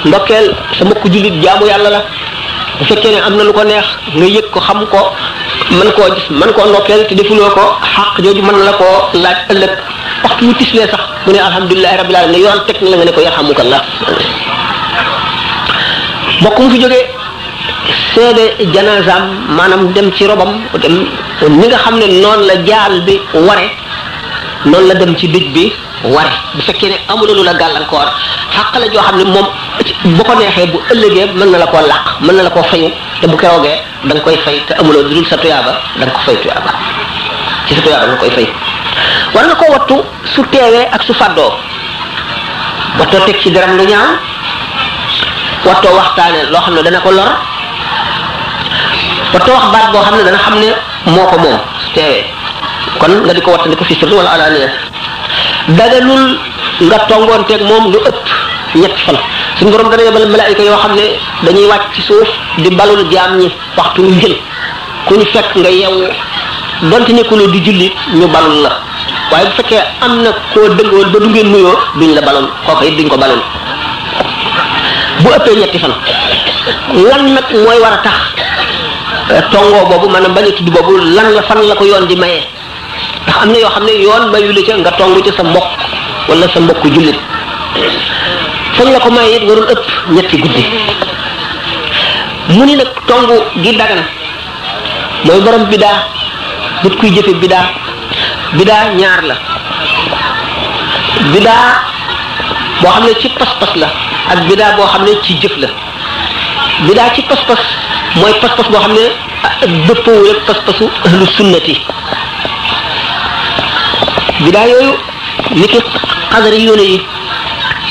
ndokkeel sa mbokku jullit jaamu yàlla la bu fekkee ne am na lu ko neex nga yëg ko xam ko mën koo gis mën koo ndokkeel te defuloo ko xaq jooju mën na la koo laaj ëllëg waxtu wu tislee sax mu ne alhamdulilahi rabbil alamin ne yoon teg na la nga ne ko yarhamukallah mbokk mu fi jógee seede janazaam maanaam dem ci robam dem ni nga xam ne noonu la jaal bi ware noonu la dem ci dëj bi ware bu fekkee ne amuloo lu la gàllankoor xàq la joo xam ne moom bu ko neexee bu ëllëgee mën na la koo làq mën na la koo fayu te bu keroogee da nga koy fay te amuloo dul sa tuyaaba da nga ko fay tuyaaba ci sa tuyaaba nga koy fay war nga ko wattu su teewee ak su fàddoo wattoo teg ci deram lu ñaaw wattoo waxtaane loo xam ne dana ko lor wattoo wax baat boo xam ne dana xam ne moo ko moom su teewee kon nga di ko wattandi ko fi sirri wala alaaniya daganul nga tongoonteeg moom lu ëpp ñetti fan suñu borom dana yebal malaayika yoo xam ne dañuy wàcc ci suuf di balul jaam ñi waxtu ñu jël ku ñu fekk nga yeewu donte nekkuloo di jullit ñu balul la waaye bu fekkee am na koo dëngool ba du ngeen nuyoo duñ la balul kooku it duñ ko balul bu ëppee ñetti fan lan nag mooy war a tax tongoo boobu maanaam bañ a tudd boobu lan la fan la ko yoon di mayee ndax am na yoo xam ne yoon mayu la ca nga tongu ci sa mbokk wala sa mbokku jullit fan la ko may it warul ëpp ñetti guddi mu ni nag tongu gi dagan mooy borom bidaa nit kuy jëfe bidaa ñaar la bidaa boo xam ne ci pas-pas la ak bidaa boo xam ne ci jëf la bidaa ci pas-pas mooy pas-pas boo xam ne dëppoo rek pas-pasu ahlu sunnati bidaa yooyu ni ki xadari yoone yi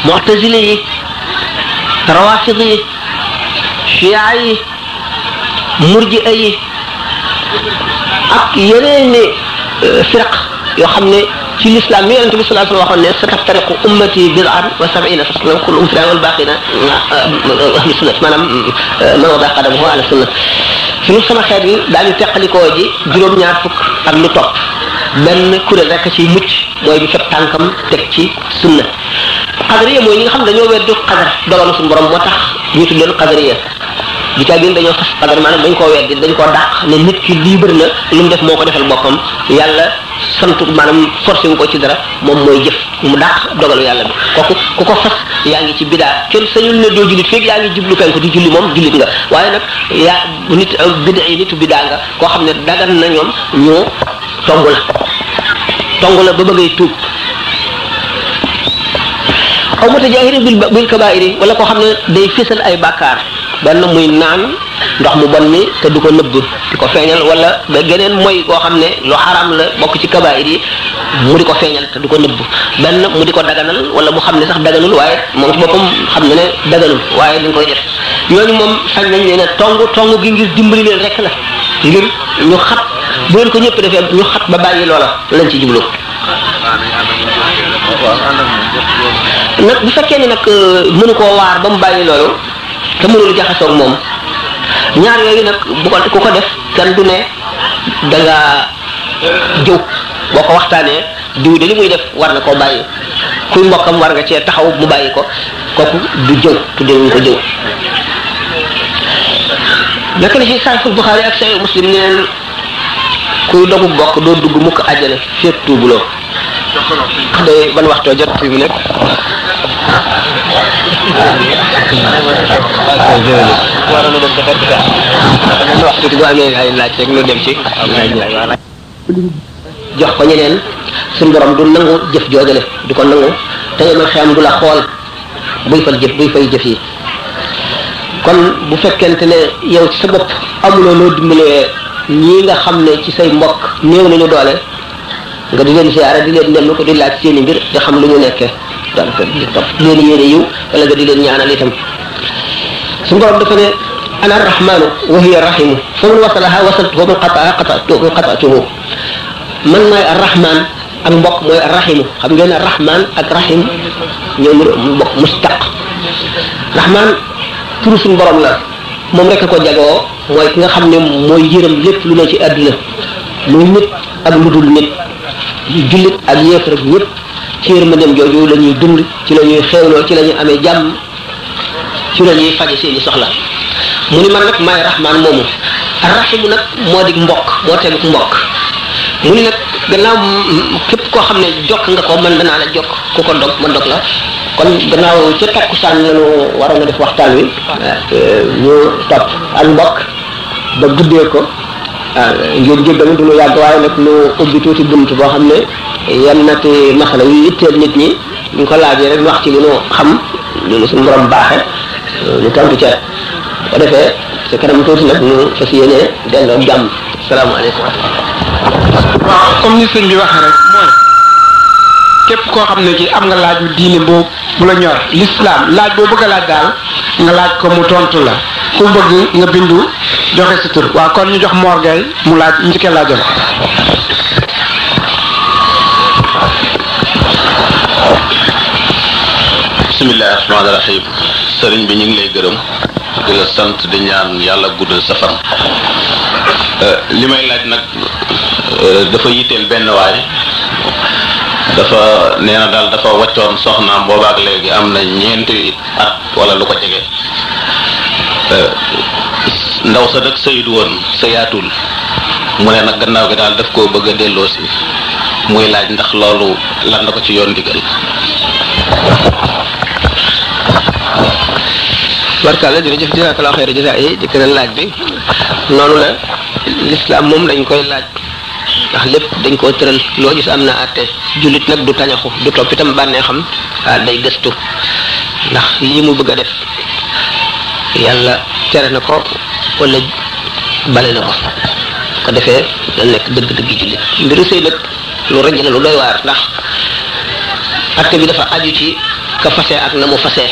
mu'tazile yi rawafid yi chia yi murji'a yi ak yeneen firaq yoo xam ne ci l'islam mi yonente bi sallallahu alayhi wasallam waxoon ne sa taftariqu ummati bid'an wa sab'ina faslan kulluhum fi wal baqina ahlu sunnah maanaam man wada qadamuhu ala sunnah suñu sama xeet yi daañu teqalikoo ji juróom-ñaar fukk ak lu topp benn kuréel rek ci mucc mooy bi fekk tànkam teg ci sunna qadariya mooy ñi nga xam dañoo weddu qadar dogalu suñu borom moo tax ñu tudd leen qadariya bi caa gën dañoo fas qadar maanaam dañ koo weddi dañ koo dàq ne nit ki libre na lu mu def moo ko defal boppam yàlla santu maanaam forcé wu ko ci dara moom mooy jëf mu dàq dogalu yàlla bi kooku ku ko fas yaa ngi ci bidaa kenn sañul ne doo jullit fekk yaa ngi jublu penku di julli moom jullit nga waaye nag yaa nit bida yi nitu bidaa nga koo xam ne dagan na ñoom ñu tong la ba bëggay tuub aw mutajahiri bil kabairi wala koo xam ne day fésal ay bàkkaar benn muy naan ndox mu bon mi te du ko nëbb di ko feeñal wala ba geneen mooy koo xam ne lu xaram la bokk ci kabair yi mu di ko feeñal te du ko nëbb benn mu di ko daganal wala mu xam ne sax daganul waaye moom ci boppam xam ne ne daganul waaye dañ koy def ñooñu moom sañ nañ leen a tong gi ngir dimbali leen rek la ngir ñu xat bu leen ko ñëpp defee ñu xat ba bàyyi loola lañ ci jublu nag bu fekkee ne nag mënu koo waar ba mu bàyyi loolu te mënul jaxasoog moom ñaar yooyu nag bu ko ku ko def kenn du ne da nga jëw boo ko waxtaanee diw de li muy def war na koo bàyyi kuy mbokkam war nga cee taxaw mu bàyyi ko kooku du jëw tuddee ñu ko jëw naka la ci Sahih Bukhari ak Sahih Muslim neen kuy dogu bokk doo dugg mukk àjjana fépp tuubuloo day ban waxtoo jot fi mu nekk waroon na dem defar defar wax tuuti bu amee ay laaj rek ñu dem ci jox ko ñeneen suñu borom du nangu jëf joojale du ko nangu te yomal xam du la xool buy fay jëf yi kon bu fekkente ne yow ci sa bopp amuloo loo dimbalee ñii nga xam ne ci say mbokk néew nañu doole nga di leen siyaare di leen nemmi ko di laaj seeni mbir di xam lu ñu nekkee daanaka di topp leen yéene yiw wala nga di leen ñaanal itam su borom dafa ne ana arrahmanu wa hiya rahimu fa man wasalaha wasaltuhu man qata'tuhu man maay arrahman ak mbokk mooy arrahimu xam ngeen arrahman ak rahim ñoom mbokk mustaq rahman turu suñu borom la moom rek ko jagoo mooy ki nga xam ne mooy yërëm lépp lu ne ci àdduna muy nit ak lu dul nit jullit ak yéefar ak ñëpp ci yërmandeem jooju la ñuy dund ci la ñuy xéewloo ci la ñuy amee jàmm ci la ñuy faje seeni soxla mu ni man nag maay rahmaan moomu arrahimu nag moo di mbokk moo teguk mbokk mu ni nag gannaaw képp koo xam ne jokk nga ko man danaa la jokk ku ko dog ma dog la kon gannaaw ca takkusaan lañu waroon a def waxtaan wi ñu topp ak mbokk ba guddee ko ngeen jéggal du lu yàgg waaye nag lu ubbi tuuti bunt boo xam ne yenn nati masala yu itteel nit ñi ñu ko laajee rek wax ci li ñu xam li ñu suñu borom baaxe ñu tontu ca ko defee ci kanam tuuti nag ñu fas yéene delloo jàmm salaamaaleykum waaw comme ni sëñ bi waxee rek mooy képp koo xam ne ci am nga laaj bu diine boobu bu la ñor l'islam laaj boo bëgg a laaj daal nga laaj ko mu tontu la ku bëgg nga bindu joxe sa tur waaw kon ñu jox Mor Gueye mu laaj njëkkee laajal bismillahi rahmaani rahim sëriñ bi ñu ngi lay gërëm di la sant di ñaan yàlla guddal sa fan li may laaj nag dafa yitteel benn waay dafa nee na daal dafa waccoon soxnaam boobaak léegi am na ñeenti at wala lu ko jege ndaw sa nag sëyit woon sëyaatul mu ne nag gannaaw gi daal daf koo bëgg a delloo si muy laaj ndax loolu lan na ko ci yoon digal barkalla jërëjëf jazakallahu xayra jazaa yi dikk na laaj bi noonu la l'islam moom dañ koy laaj ndax lépp dañ koo tëral loo gis am na àtte jullit nag du tañaxu du topp itam bànnee xam day gëstu ndax lii mu bëgg a def yàlla tere na ko wala bale na ko ko defee da nekk dëgg-dëgg jullit mbiru sëy nag lu rëj la lu doy waar ndax àtte bi dafa aju ci ka fase ak na mu fase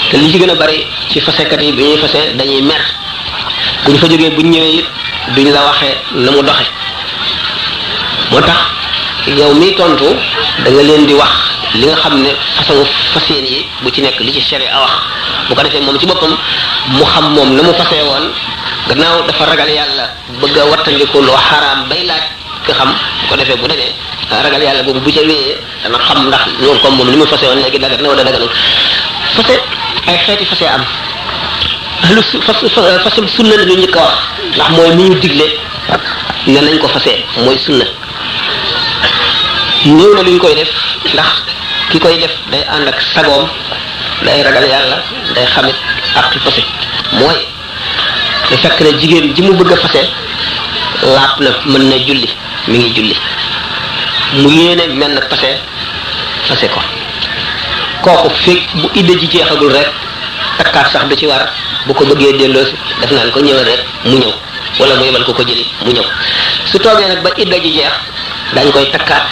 te li ci gën a bari ci fasekat yi bi ñuy fase dañuy mer bu ñu fa jógee bu ñu ñëwee it duñ la waxee na mu doxe moo tax yow mi tontu da nga leen di wax li nga xam ne façon faseen yi bu ci nekk li ci sharia wax bu ko defee moom ci boppam mu xam moom la mu fasee woon gannaaw dafa ragal yàlla bëgg a wattandiku lu xaraam bay laaj nga xam bu ko defee bu demee ragal yàlla boobu bu ca wéyee dana xam ndax loolu comme moom li mu fase woon léegi dagat na wala daganul fase ay xeeti fase am lu fasem sunna la ñu njëkk a wax ndax mooy mi ñu digle ne nañ ko fase mooy sunna néew na lu ñu koy def ndax ki koy def day ànd ak sagoom day ragal yàlla day xamit ak ci fase mooy da fekk ne jigéen ji mu bëgg a fase laap na mën na julli mi ngi julli mu yéene mel na fase ko kooku fekk bu idda ji jeexagul rek takkaat sax du ci war bu ko bëggee delloosi def naan ko ñëwal rek mu ñëw wala mu yebal ko jëli mu ñëw su toogee nag ba idda ji jeex dañ koy takkaat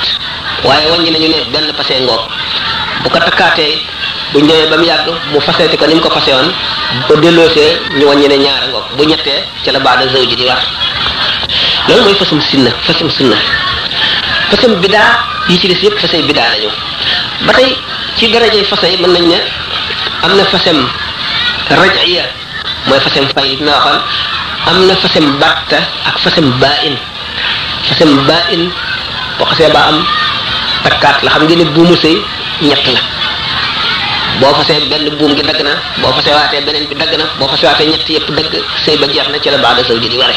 waaye wàññi nañu ne benn fase ngoog bu ko takkaatee bu ñëwee ba mu yàgg mu faseeti ko ni mu ko fase woon bu ko delloosee ñu wàññi ne ñaara ngoog bu ñettee ca la baada zawji di war loolu mooy fasum sunna fasum bidaa yi ci des yëpp fasay bidaa lañu ba tey ci darajay fasay mën nañ ne am na fasem raj'iya mooy fasem fay dina waxoon am na fasem batta ak fasem ba'in boo xasee ba am takkaat la xam ngeen ne buumu sëy ñett la boo fasee benn buum gi dagg na boo fasee waatee beneen bi dagg na boo fasee waatee ñett yëpp dagg sëy ba jeex na ci la baada zawji di ware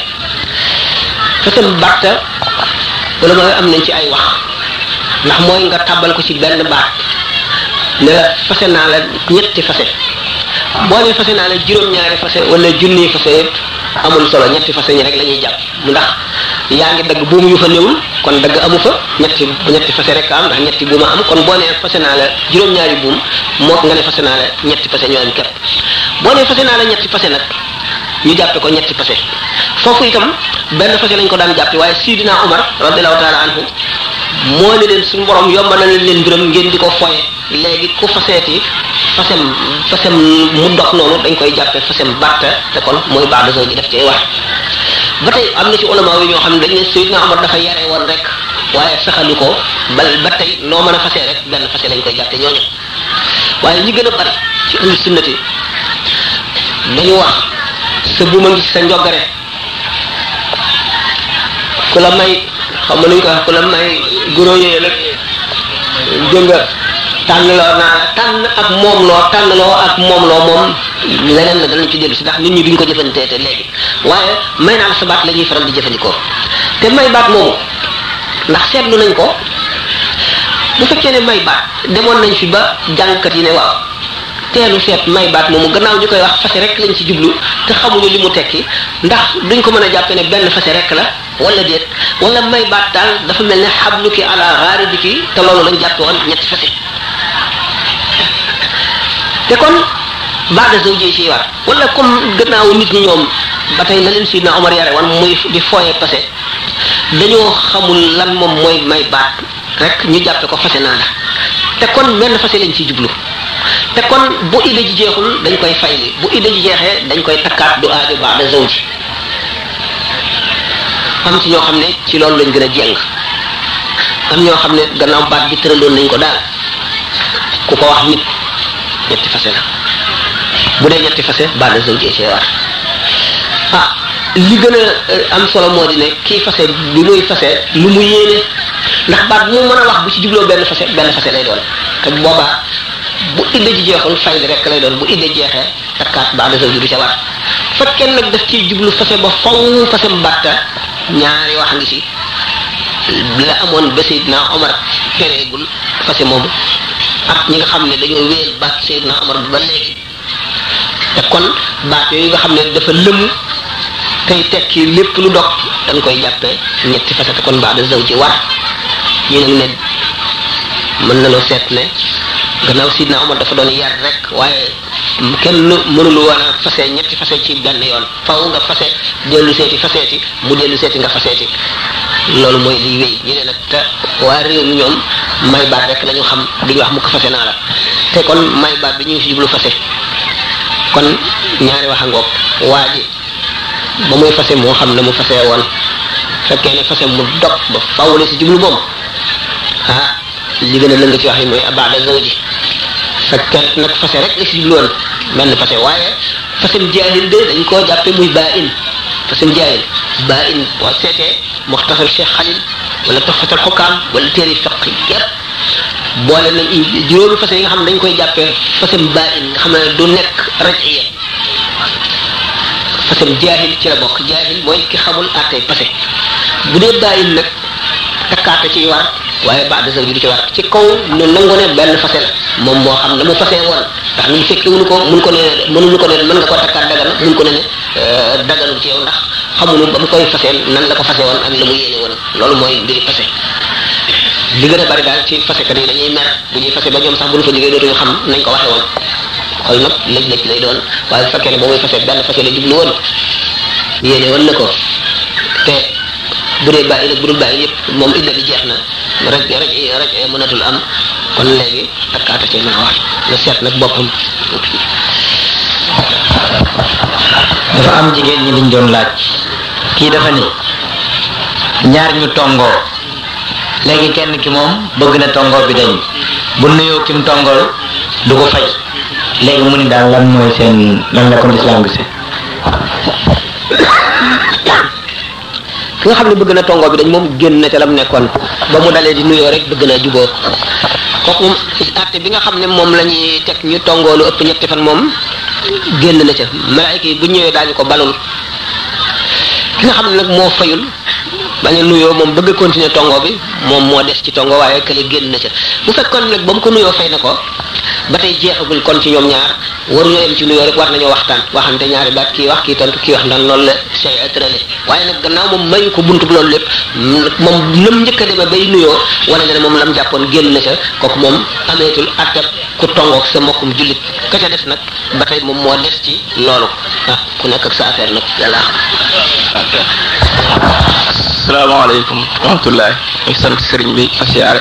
fasem batta wala mooy am nañ ci ay wax ndax mooy nga tàbbal ko ci benn baat ne la fase naa la ñetti fase boo ne fase naa la juróom-ñaari fase wala junniy fase yëpp amul solo ñetti fase ñi rek la ñuy jàpp mu ndax yaa ngi dagg buum yu fa néewul kon dagg amu fa ñetti fase rek am ndax ñetti buuma am kon boo nee fase naa la juróom-ñaari buum mook nga ne fase naa la ñetti fase ñoo am képp boo nee fase naa la ñetti fase nag ñu jàppe ko ñetti fase foofu itam benn fase lañ ko daan jàppe waaye Sidina Umar radiyallahu taala anhu moo ne leen suñu borom yombal na leen mbiram ngeen di ko foye léegi ku faseeti fasem mu dox noonu dañ koy jàppe fasem batta te kon mooy baada zawji def cay wax ba tey am na ci ulama yi ñoo xam ne dañ ne Seydina Omar dafa yare woon rek waaye saxalu ko ba tey noo mën a fasee rek benn fase lañ koy jàppe ñooñu waaye ñi gën a bari ci ahlu sunnati dañu wax sa buuma ngi ci sa njogare ku la may xam nañ ko wax ku la may guro yooyu nag jënga tànn ak moom loo moom leneen la danañ ci dellu si ndax nit ñi duñ ko jëfandikoo te léegi waaye may naa la sa baat la ñuy faral di jëfandikoo te may baat moomu ndax seetlu nañ ko bu fekkee ne may baat demoon nañ fi ba jàngkat yi ne waaw teelu seet may baat moomu gannaaw ñu koy wax fase rek lañ ci jublu te xamuñu li mu tekki ndax duñ ko mën a jàppe ne benn fase rek la wala déet wala may baat daal dafa mel ne xabluki ala gharidiki te loolu lañ jàppe woon ñetti fase te kon baada zawji ci war wala comme gannaaw nit ñi ñoom ba tey la leen Sidna Omar yare woon muy di fooye passé dañoo xamul lan moom mooy may baat rek ñu jàppe ko fase naa la te kon benn fase lañ ciy jublu te kon bu idda ji jeexul dañ koy fayli bu idda ji jeexee dañ koy takkaat du aajo baada zawji am ci ñoo xam ne ci loolu lañ gën a jéng am ñoo xam ne gannaaw baat bi tëraloon nañ ko daal ku ko wax nit ñetti fase la bu dee ñetti fase baada zawji ci war li gën a am solo moo di ne kii fase bi muy fase lu mu yéene ndax baat bu mu mën a wax bu ci jubloo benn fase lay doon te boobaa bu idda ji jeexul fayli rek lay doon bu idda jeexee takkaat baada zawji du ca war fekkee nag daf ciy jublu fase ba faw fase batta ñaari wax ngi ci la amoon ba Seydina Omar tereegul fase moomu ak ñi nga xam ne dañoo wéel baat Seydina Omar ba léegi te kon baat yooyu nga xam ne dafa lëmu tey tekki lépp lu dog dañ koy jàppe ñetti fase te kon baada zawji war ñu nag ne mën nañoo seet ne gannaaw Sidna Omar dafa doon yar rek waaye kenn mënul woon a fase ñetti fase ci benn yoon faw nga fase dellu seeti faseeti mu dellu seeti nga faseeti loolu mooy liy wéy ñu ne nag te waa réew mi ñoom may baat rek la ñu xam duñu wax mu ko fase naa la te kon may baat bi ñu ngi si jublu fase kon ñaari wax a ngoog waa ji ba muy fase moo xam ne mu fase woon fekkee ne fase mu dog ba faw la si jublu moom li gën a lëng ci wax yi mooy abada zawji fekk nag fase rek la si jubloon benn fase waaye fasem jaahil de dañ koo jàppe muy baa in fasem jaahil baa in boo seetee muxtasar Cheikh Khalil wala tuhfatul xukaam wala téere fiq yépp boole nañ juróomi fase yi nga xam ne dañ koy jàppee fasem baa in nga xam ne du nekk rajiya fasem jaahil ci la bokk jaahil mooy ki xamul àttee fase bu dee baa in nag takkaate ciy war waaye baada zawji du ci war ci kaw ne nangu ne benn fase la moom moo xam ne mu fase woon ndax ñu fekke wuñu ko mun ko ne mënuñu ko ne mën nga ko takkaat dagan mun ko ne daganul ci yow ndax xamuñu ba mu koy faseel nan la ko fase woon ak la mu yéene woon loolu mooy mbiri fase li gën a bari daal ci fasekat yi dañuy mer bu ñuy fase ba ñoom sax bu ñu fa jógee dootuñu xam nañ ko waxe woon xool nag lëj-lëj lay doon waaye bu fekkee ne ba muy fase benn fase la jublu woon yéene woon na ko te bu dee bàyyi nag bu dul bàyyi yëpp moom idda bi jeex na raj mënatul am kon léegi takkaata ci mën a war na seet nag boppam. dafa am jigéen ñi liñ doon laaj kii dafa ni ñaar ñu tongoo léegi kenn ki moom bëgg na tongoo bi dañ bu nuyoo kim tongool du ko fay léegi mu ni daal lan mooy seen lan la ko lislaam gisee. ki nga xam ne bëgg na tongoo bi dañ moom génn na ca lam nekkoon ba mu dalee di nuyoo rek bëgg naa juboo kooku moom àtte bi nga xam ne moom la ñuy teg ñu tongoo lu ëpp ñetti fan moom génn na ca malaayika yi bu ñëwee daañu ko balul ki nga xam ne nag moo fayul bañ a nuyoo moom bëgg a continuer tongoo bi moom moo des ci tongoo waaye kële génn na ca bu fekkoon nag ba mu ko nuyoo fay na ko ba tey jeexagul kon ci ñoom ñaar waruñoo yem ci nuyoo rek war nañoo waxtaan waxante ñaari baat kii wax kii tontu kii wax ndax loolu la say attrale waaye nag gannaaw moom mayu ko buntu loolu lépp moom nam njëkk a demee bay nuyoo wala nga ne moom lam jàppoon génn na ca kooku moom ameetul attab ku tongoog sa mbokkum jullit ka ca des nag ba tey moom moo des ci loolu ku nekk ak sa affaire nag yàlla asalaamaaleykum wa rahmatullahi ñu sant sëriñ bi asiyaare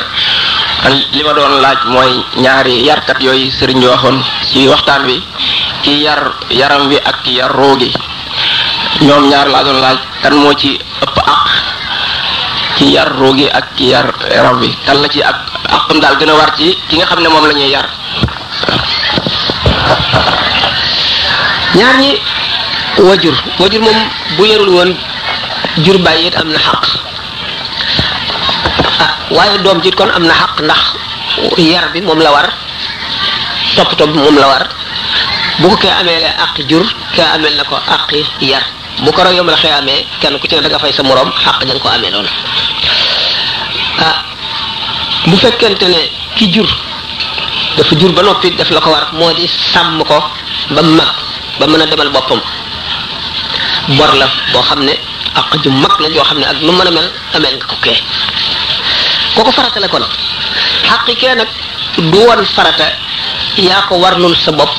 li ma doon laaj mooy ñaari yarkat yooyu sëriñ bi waxoon ci waxtaan wi ki yar yaram wi ak ki yar roogi ñoom ñaar laa doon laaj kan moo ci ëpp àq ki yar roogi ak ki yar yaram wi kan la ci ak àqam daal gën a war ci ki nga xam ne moom la ñuy yar. ñaar ñi wajur moom bu yarul woon jur bàyyi it am na xaq waaye doom ji kon am na xaq ndax yar bi moom la war toppatoo bi moom la war bu ko kee amee la àq jur kee ameel na ko àqi yar bu ko yom la xëy amee kenn ku ci ne da nga fay sa moroom xaq dañ ko amee noonu bu fekkente ne ki jur dafa jur ba noppi def la ko war moo di sàmm ko ba mag ba mën a demal boppam bor la boo xam ne àq ju mag la joo xam ne ak nu mën a mel ameel nga ko kee kooku farata la kon xaqi kee nag du woon farata yaa ko warlul sa bopp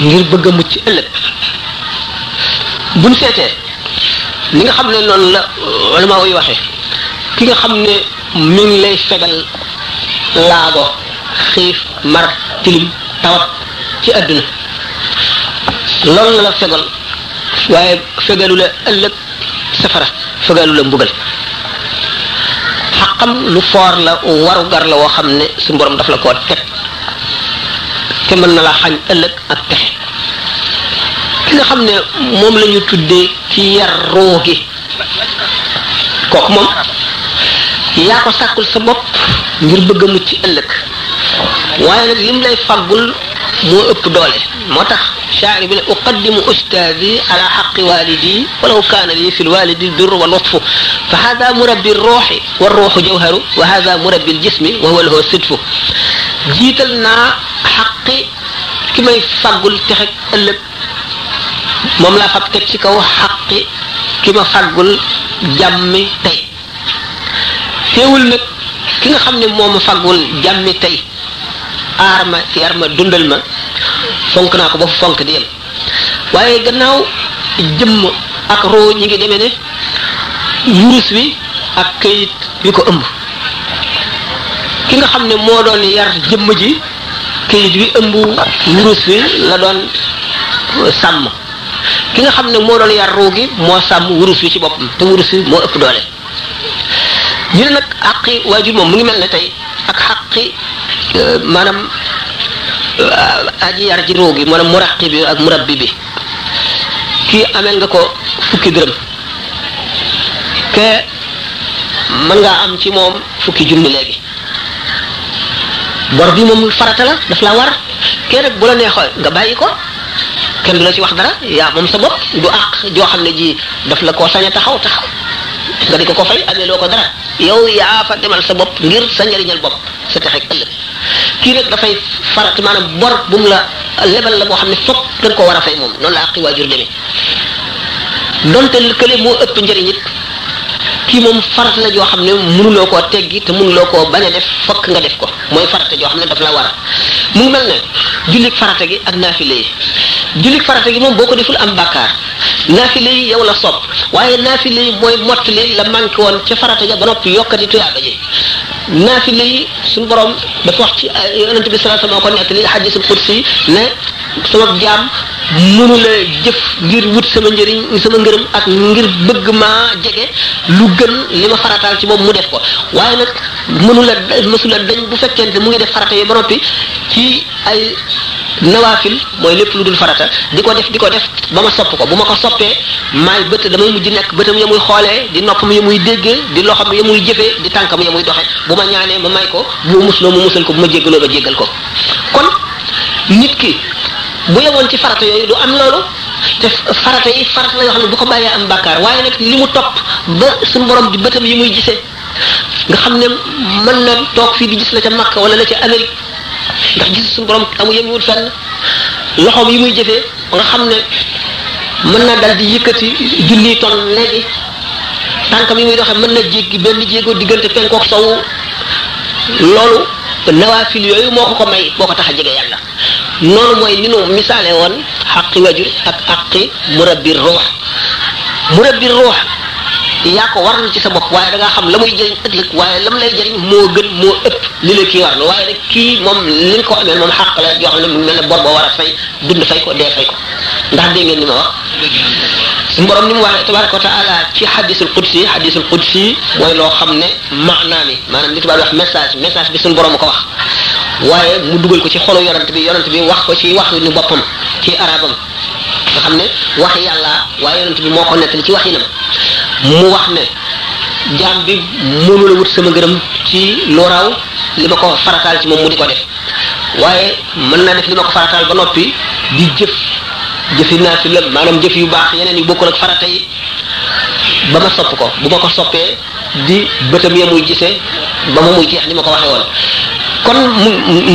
ngir bëgg a mucc ëllëg buñ seetee li nga xam ne noonu la wala maa koy waxee ki nga xam ne mi ngi lay fegal laago xiif mar tilim tawat ci àdduna loolu la la fegal waaye fegalu la ëllëg safara fegalu la mbugal xaqam lu foor la waru gar la woo xam ne su borom daf la koo teg te mën na la xañ ëllëg ak texe ki nga xam ne moom la ñu tuddee ci yar roo gi kooku moom yaa ko sàkkul sa bopp ngir bëgg a mucc ëllëg waaye nag lim lay faggul moo ëpp doole moo tax shaari bi ne uqaddimu ustaadi ala xaqi walidi walaw kaana li fi lwalidi birru wa lutfu fa hada murabbi ruuxi wa ruuxu jawharu wa hada murabbi ljismi wa huwa lahu sidfu jiital naa xaqi ki may faggul texeg ëllëg moom laa fab teg ci kaw xaqi ki ma faggul jàmmi tey teewul nag ki nga xam ne moo ma faggul jàmmi tey aar ma yar ma dundal ma fonk naa ko ba fu fonk di yem waaye gannaaw jëmm ak roo ñi ngi demee ne wurus wi ak kayit wi ko ëmb ki nga xam ne moo doon yar jëmm ji kayit wi ëmb wurus wi la doon sàmm ki nga xam ne moo doon yar roo gi moo sàmm wurus wi ci boppam te wurus wi moo ëpp doole ñu ne nag àqi waajur moom mu ngi mel ne tey ak xaqi maanaam aji yar ji roogi maanaam muraqi bi ak murabbi bi kii ameel nga ko fukki dërëm ke mën ngaa am ci moom fukki junni léegi bor bi moom farata la daf la war kee nag bu la neexee nga bàyyi ko kenn du la ci wax dara yaa moom sa bopp du àq joo xam ne ji daf la koo sañ a taxaw nga di ko fay amee loo ko dara yow yaa fa demal sa bopp ngir sa njëriñal bopp sa texeeg ëllëg kii nag dafay farat maanaam bor bu mu la lebal la boo xam ne fokk da nga ko war a fay moom noonu la àqi waajur demee donte kële moo ëpp njëriñ it kii moom farat la joo xam ne mënuloo koo teggi te mënuloo koo bañ a def fokk nga def ko mooy farata joo xam ne daf la war mu ngi mel ne jullit farata gi ak naafile yi jullit farata gi moom boo ko deful am bàkkaar naafile yi yow la sopp waaye naafile yi mooy mottali la manqué woon ca farata ja ba noppi yokkati tuyaaba ji naafile yi suñu borom dafa wax ci yonente bi sallallahu alayhi wasallam ko nettali hadisul qudsi ne sama jaam mënu la jëf ngir wut sama njëriñ sama ngërëm ak ngir bëgg maa jege lu gën li ma farataal ci moom mu def ko waaye nag mënu la mësula dañ bu fekkente mu ngi def farata yi ba noppi ci ay nawaafil mooy lépp lu dul farata di ko def ba ma sopp ko bu ma ko soppee maay bët damay mujj nekk bëtam ya muy xoolee di noppam ya muy déggee di loxam ya muy jëfee di tànkam ya muy doxe bu ma ñaanee ma may ko bu ma musloo mu musal ko bu ma jéggaloo ba jéggal ko kon nit ki bu yemoon ci farata yooyu du am loolu te farata yi farata la yoo xam ne bu ko bàyyee am bàkkaar waaye nag li mu topp ba suñu borom di bëtam yi muy gisee nga xam ne mën na toog fii di gis la ca Makka wala la ca Amérique ndax gis suñu borom amu yemwul fenn loxoom yi muy jëfee nga xam ne mën na dal di yëkkati junniy ton léegi tànkam yi muy doxee mën na jéggi benn jéego diggante penkook sowu loolu nawaafil yooyu moo ko may boo ko tax a jege yàlla noonu mooy ni nu misaale woon xaqi wajur ak xaqi murabbi ruux yaa ko warlu ci sa bopp waaye da ngaa xam la muy jëriñ ëllëg waaye lam lay jëriñ moo gën moo ëpp li la kii warlu waaye nag kii moom li nga ko amee moom xaq la yoo xam ne mu mel ne bor boo war a fay dund fay ko dee fay ko ndax dégg ngeen ni ma wax suñu borom ni mu waxee tabaraka wa taala ci hadisul qudsi mooy loo xam ne maanaam li tubaab wax message bi suñu borom ko wax waaye mu dugal ko ci xolu yonent bi wax ko ci wax ni boppam ci arabam nga xam ne wax yàlla waaye yonent bi moo ko nettali ci waxinam mu wax ne jaam bi mënu la wut sama ngërëm ci lu raw li ma ko farataal ci moom mu di ko def waaye mën naa def li ma ko farataal ba noppi di jëfi naafila maanaam jëf yu baax yeneen yu bokkul ak farata yi ba ma sopp ko bu ma ko soppee di bëtam ya muy gisee ba ma muy jeex ni ma ko waxee woon kon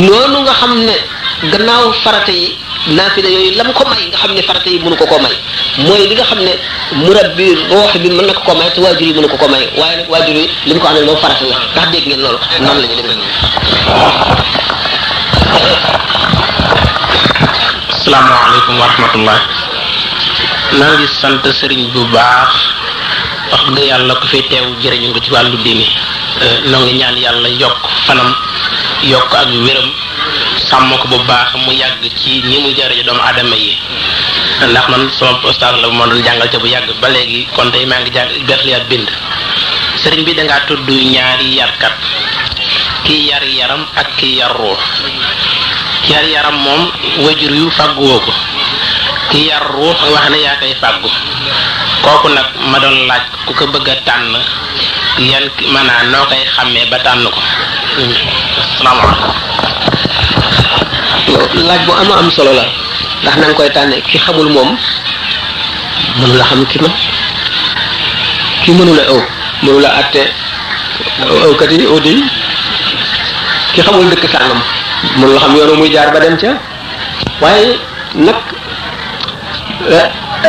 noonu nga xam ne gannaaw farata yi naafila yooyu lam ko may nga xam ne farata yi mënu ko may mooy li nga xam ne murabbi ruux bi mën na ko may te waajur yi mënu ko may waaye nag waajur yi li mu ko amee moom farata la ndax dégg ngeen loolu noonu la ñu demee. asalaamaaleykum wa rahmatullah naa ngi sant sëriñ bu baax wax dëgg yàlla ku fi teew jërëñu ko ci wàllu diine noo ngi ñaan yàlla yokk fanam yokk ak wéram sàmm ko bu baax mu yàgg ci ni mu jëriñu doomu aadama yi ndax man sama ustaas la moo doon jàngal ca bu yàgg ba léegi kon tey maa ngi jàng berliyaat bind sëriñ bi dangaa tudd ñaari yarkat kii yar yaram ak kii yar ruux ki yar yaram moom wajur yu fàgguwoo ko ki yar ruux wax ne yaa koy fàggu kooku nag ma doon laaj ku ko bëgg a tànn yan maanaam noo koy xàmmee ba tànn ko asalaamaaleykum. laaj bu am solo la ndax na nga koy tànne ki xamul moom mënu la xam ki man ki mënu la mënu la àtte kat yi audi ki xamul dëkk sàngam mënu la xam yoonu muy jaar ba dem ca waaye nag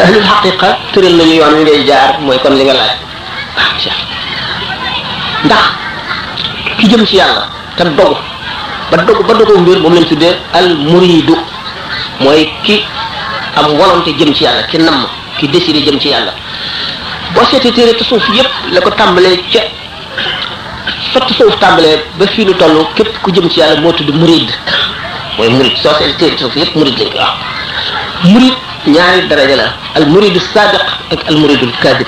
ahlul xaqiqa tëral nañu yoon wi ngay jaar mooy kon li nga laaj ndax ki jëm ci yàlla te dogu ba dogu mbir moom lañ tuddee al muridu mooy ki am volonté jëm ci yàlla ki namm ki décidé jëm ci yàlla boo seetee téere tasawuf yépp la ko tàmbalee ca fa tasawuf tàmbalee ba fii nu toll képp ku jëm ci yàlla moo tudd murid mooy murid soo seetee téere tasawuf yépp murid lañ ko wax murid ñaari daraja la al muridu sadiq ak al muridul kadib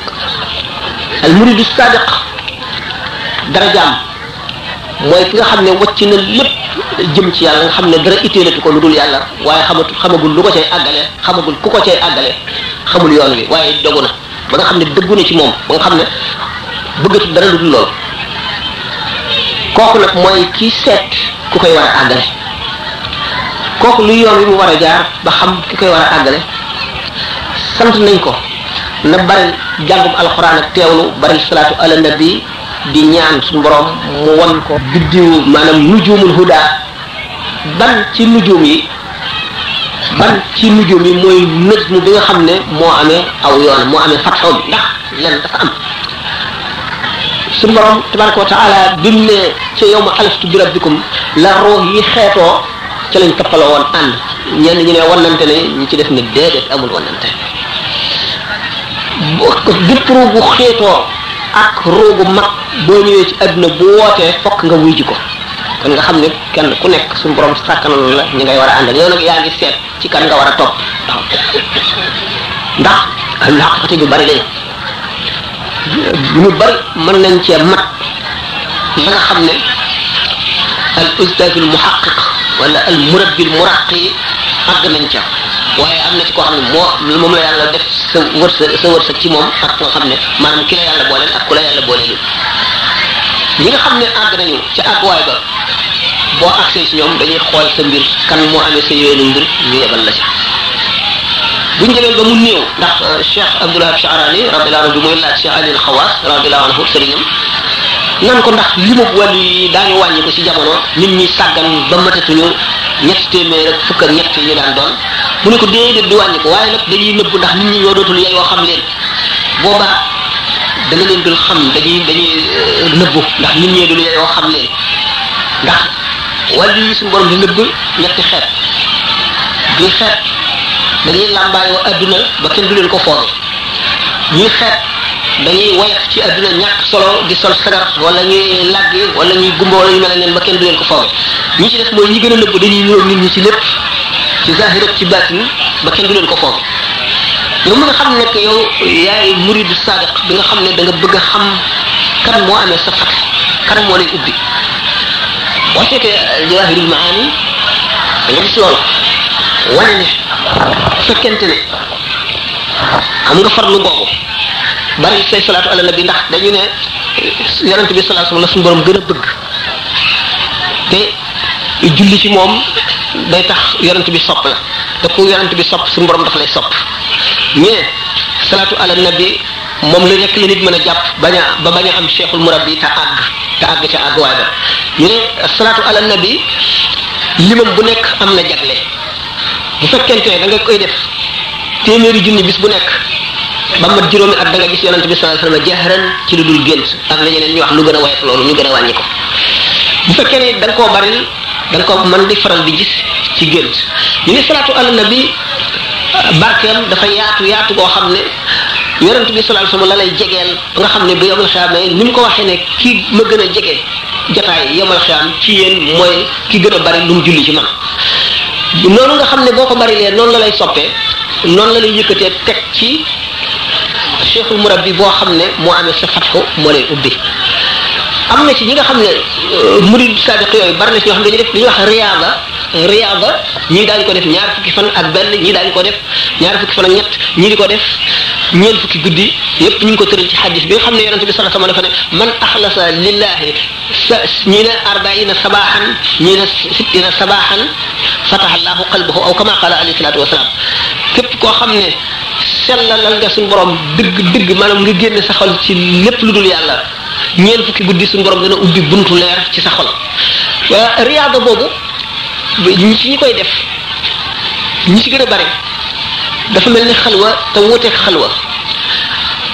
al muridu sadiq darajaam mooy ki nga xam ne wàcc na lépp jëm ci yàlla nga xam ne dara itteelatu ko lu dul yàlla waaye xamagul lu ko cay àggale xamagul ku ko cay àggale xamul yoon wi waaye dogu na ba nga xam ne dëggu na ci moom ba nga xam ne bëggatu dara lu dul loolu kooku nag mooy kii seet ku koy war a àggale kooku lu yoon wi mu war a jaar ba xam ki koy war a àggale sant nañ ko na bari jàngum alxuraan ak teewlu bari salaatu ala nabi di ñaan suñu borom mu wan ko biddiw maanaam nujumul huda ban ci nujum yi mooy nëjmu bi nga xam ne moo amee aw yoon moo amee fatxo bi ndax len dafa am suñu borom tabaraka wa taala bi mu ne ca yawma alastu bi rabbikum la ruux yi xeetoo ca lañ toppaloo woon ànd ñenn ñu ne wannante ne ñi ci def ne déedéet amul wannante bépp ruu bu xeetoo ak roogu mag boo ñëwee ci àdduna bu wootee fokk nga wuy ji ko kon nga xam ne kenn ku nekk suñu borom sàkkanal la ñu ngay war a àndal yow nag yaa ngi seet ci kan nga war a topp ndax al xaqiqati ñu bari lañ ñu bari mën nañ cee mat la nga xam ne al ustadul muhaqqiq wala al murabbil muraqi àgg nañ ca waaye am na ci koo xam ne moom la yàlla def sa wërsëg ci moom ak nga xam ne maanaam ki la yàlla booleel ak ku la yàlla booleel ñi nga xam ne àgg nañu ca àgguwaay ba boo agsee ci ñoom dañuy xool sa mbir kan moo amee sa yéenu mbir ñu yebal la ci buñ demee ba mu néew ndax Cheikh Abdul Wahab Sha'rani radiyallahu anhu bi muy laaj Cheikh Ali al-Khawas radiyallahu anhu sëriñam nan ko ndax limu wàllu yi daañu wàññi ko ci jamono nit ñi sàggan ba matatuñu ñetti téeméer ak fukk ak ñett ñu daan doon mu ne ko déedéet di wàññi ko waaye nag dañuy nëbb ndax nit ñi ñoo dootul yeyoo xam leen boobaa dana leen dul xam dañuy nëbbu ndax nit ñee dul yeyoo xam leen ndax wàllu yi suñu borom di nëbb ñetti xeet bi xeet dañuy làmbaayoo adduna ba kenn du leen ko fooge ñuy xeet dañuy woyof ci adduna ñàkk solo di sol sagar wala ñuy làggi wala ñuy gumba wala ñu mel leen ba kenn du leen ko fooge ñi ci def mooy ñi gën a nëbb dañuy ñëw nit ñi ci lépp ci zahir ak ci baatin ba kenn du leen ko fooge yow mi nga xam ne que yow yaay muridu sadiq bi nga xam ne da nga bëgg a xam kan moo amee sa fat kan moo lay ubbi boo seetee jawahirul maani da nga gis loolu wane ne fekkente ne am nga farlu boobu bari say salaatu ala nabi ndax dañu ne yonent bi sallallahu alayhi wasallam la suñu borom gën a bëgg te julli ci moom day tax yonent bi sopp la te ku yonent bi sopp suñu borom dafa lay sopp ñee salaatu ala nabi moom la nekk la nit mën a jàpp bañ a am cheikhul murabbi te àgg ca àgg waay ba ñu ne salaatu ala nabi limam bu nekk am na jagle bu fekkente ne da nga koy def téeméeri junni bis bu nekk ba mat juróomi at da nga gis yonent bi sallallahu alayhi wasallam jahran ci lu dul gént am na ñeneen ñu wax lu gën a woyof loolu ñu gën a wàññi ko bu fekkee ne da nga koo bari da nga ko mën di faral di gis ci gént ñu ne salaatu ala nabi barkeem dafa yaatu boo xam ne yonent bi sallallahu alayhi wasallam la lay jegeel ba nga xam ne ba yomal xiyaam ni mu ko waxee ne ki ma gën a jege jotaay yomal xiyaam ci yéen mooy ki gën a bari lu mu julli ci man noonu nga xam ne boo ko bari lee noonu la lay soppee noonu la lay yëkkatee teg ci cheikhul murabbi boo xam ne moo amee sa fatxu moo lay ubbi am na ci ñi nga xam ne murid sadiq yooyu bari na ci ñoo xam ne dañuy wax riyaada ñii daañu ko def ñaar fukki fan ak benn ñii daañu ko def ñaar fukki fan ak ñett ñii di ko def ñeent fukki guddi yépp ñu ngi ko tëral ci xadis bi nga xam ne yonente bi sallallahu alayhi wasallam dafa ne man axlasa lillahi ñii ne arbaina sabahan ñii ne sittina sabahan fataha allahu qalbahu aw kama qala alayhi salatu wasalaam képp koo xam ne sellalal nga suñu borom dëgg maanaam nga génne sa xol ci lépp lu dul yàlla ñeent fukki guddi suñu borom dana ubbi buntu leer ci sa xol riyaada boobu ñi ci ñi koy def ñi ci gën a bari dafa mel ni xalwa te wuuteeg xalwa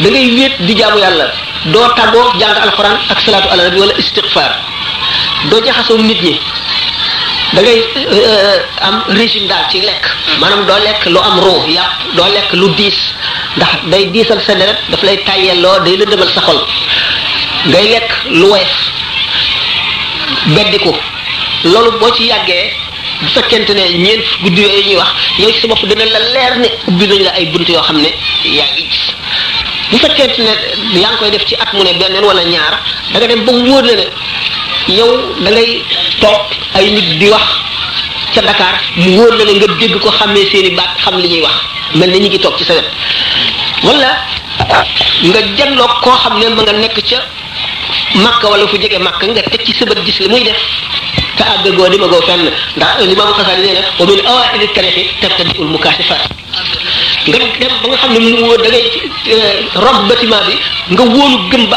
da ngay wéet di jaamu yàlla doo tàggoo jàng alxuraan ak salaatu ala nabi wala istighfar doo jaxasoo nit ñi da ngay am régime daal ci lekk maanaam doo lekk lu am roo yàpp doo lekk lu diis ndax day diisal sa deret daf lay tàyyelloo day lëndëmal sa xol ngay lekk lu woyof beddiku loolu boo ci yàggee bu fekkente ne ñeent guddi yooyu ñuy wax yow ci sa bopp dina la leer ne ubbi nañ la ay bunt yoo xam ne yaa ngi gis bu fekkente ne yaa ngi koy def ci at mu ne benn wala ñaar da nga dem ba mu wóor la ne yow da ngay toog ay nit di wax ca Dakar mu wóor la ne nga dégg ko xàmmee seeni baat xam li ñuy wax mel ni ñu ngi toog ci sa wet wala nga janloog koo xam ne ma nga nekk ca Makka wala fu jege Makka nga teg ci sa bët gis li muy def te àggagoo di ma goo fenn ndax Imam Xasaali nee na wa min awaa'ili tariqi tabtadi'ul mukaashafaat nga dem ba nga xam ne mu da ngay rob bâtiment bi nga wóolu gëm ba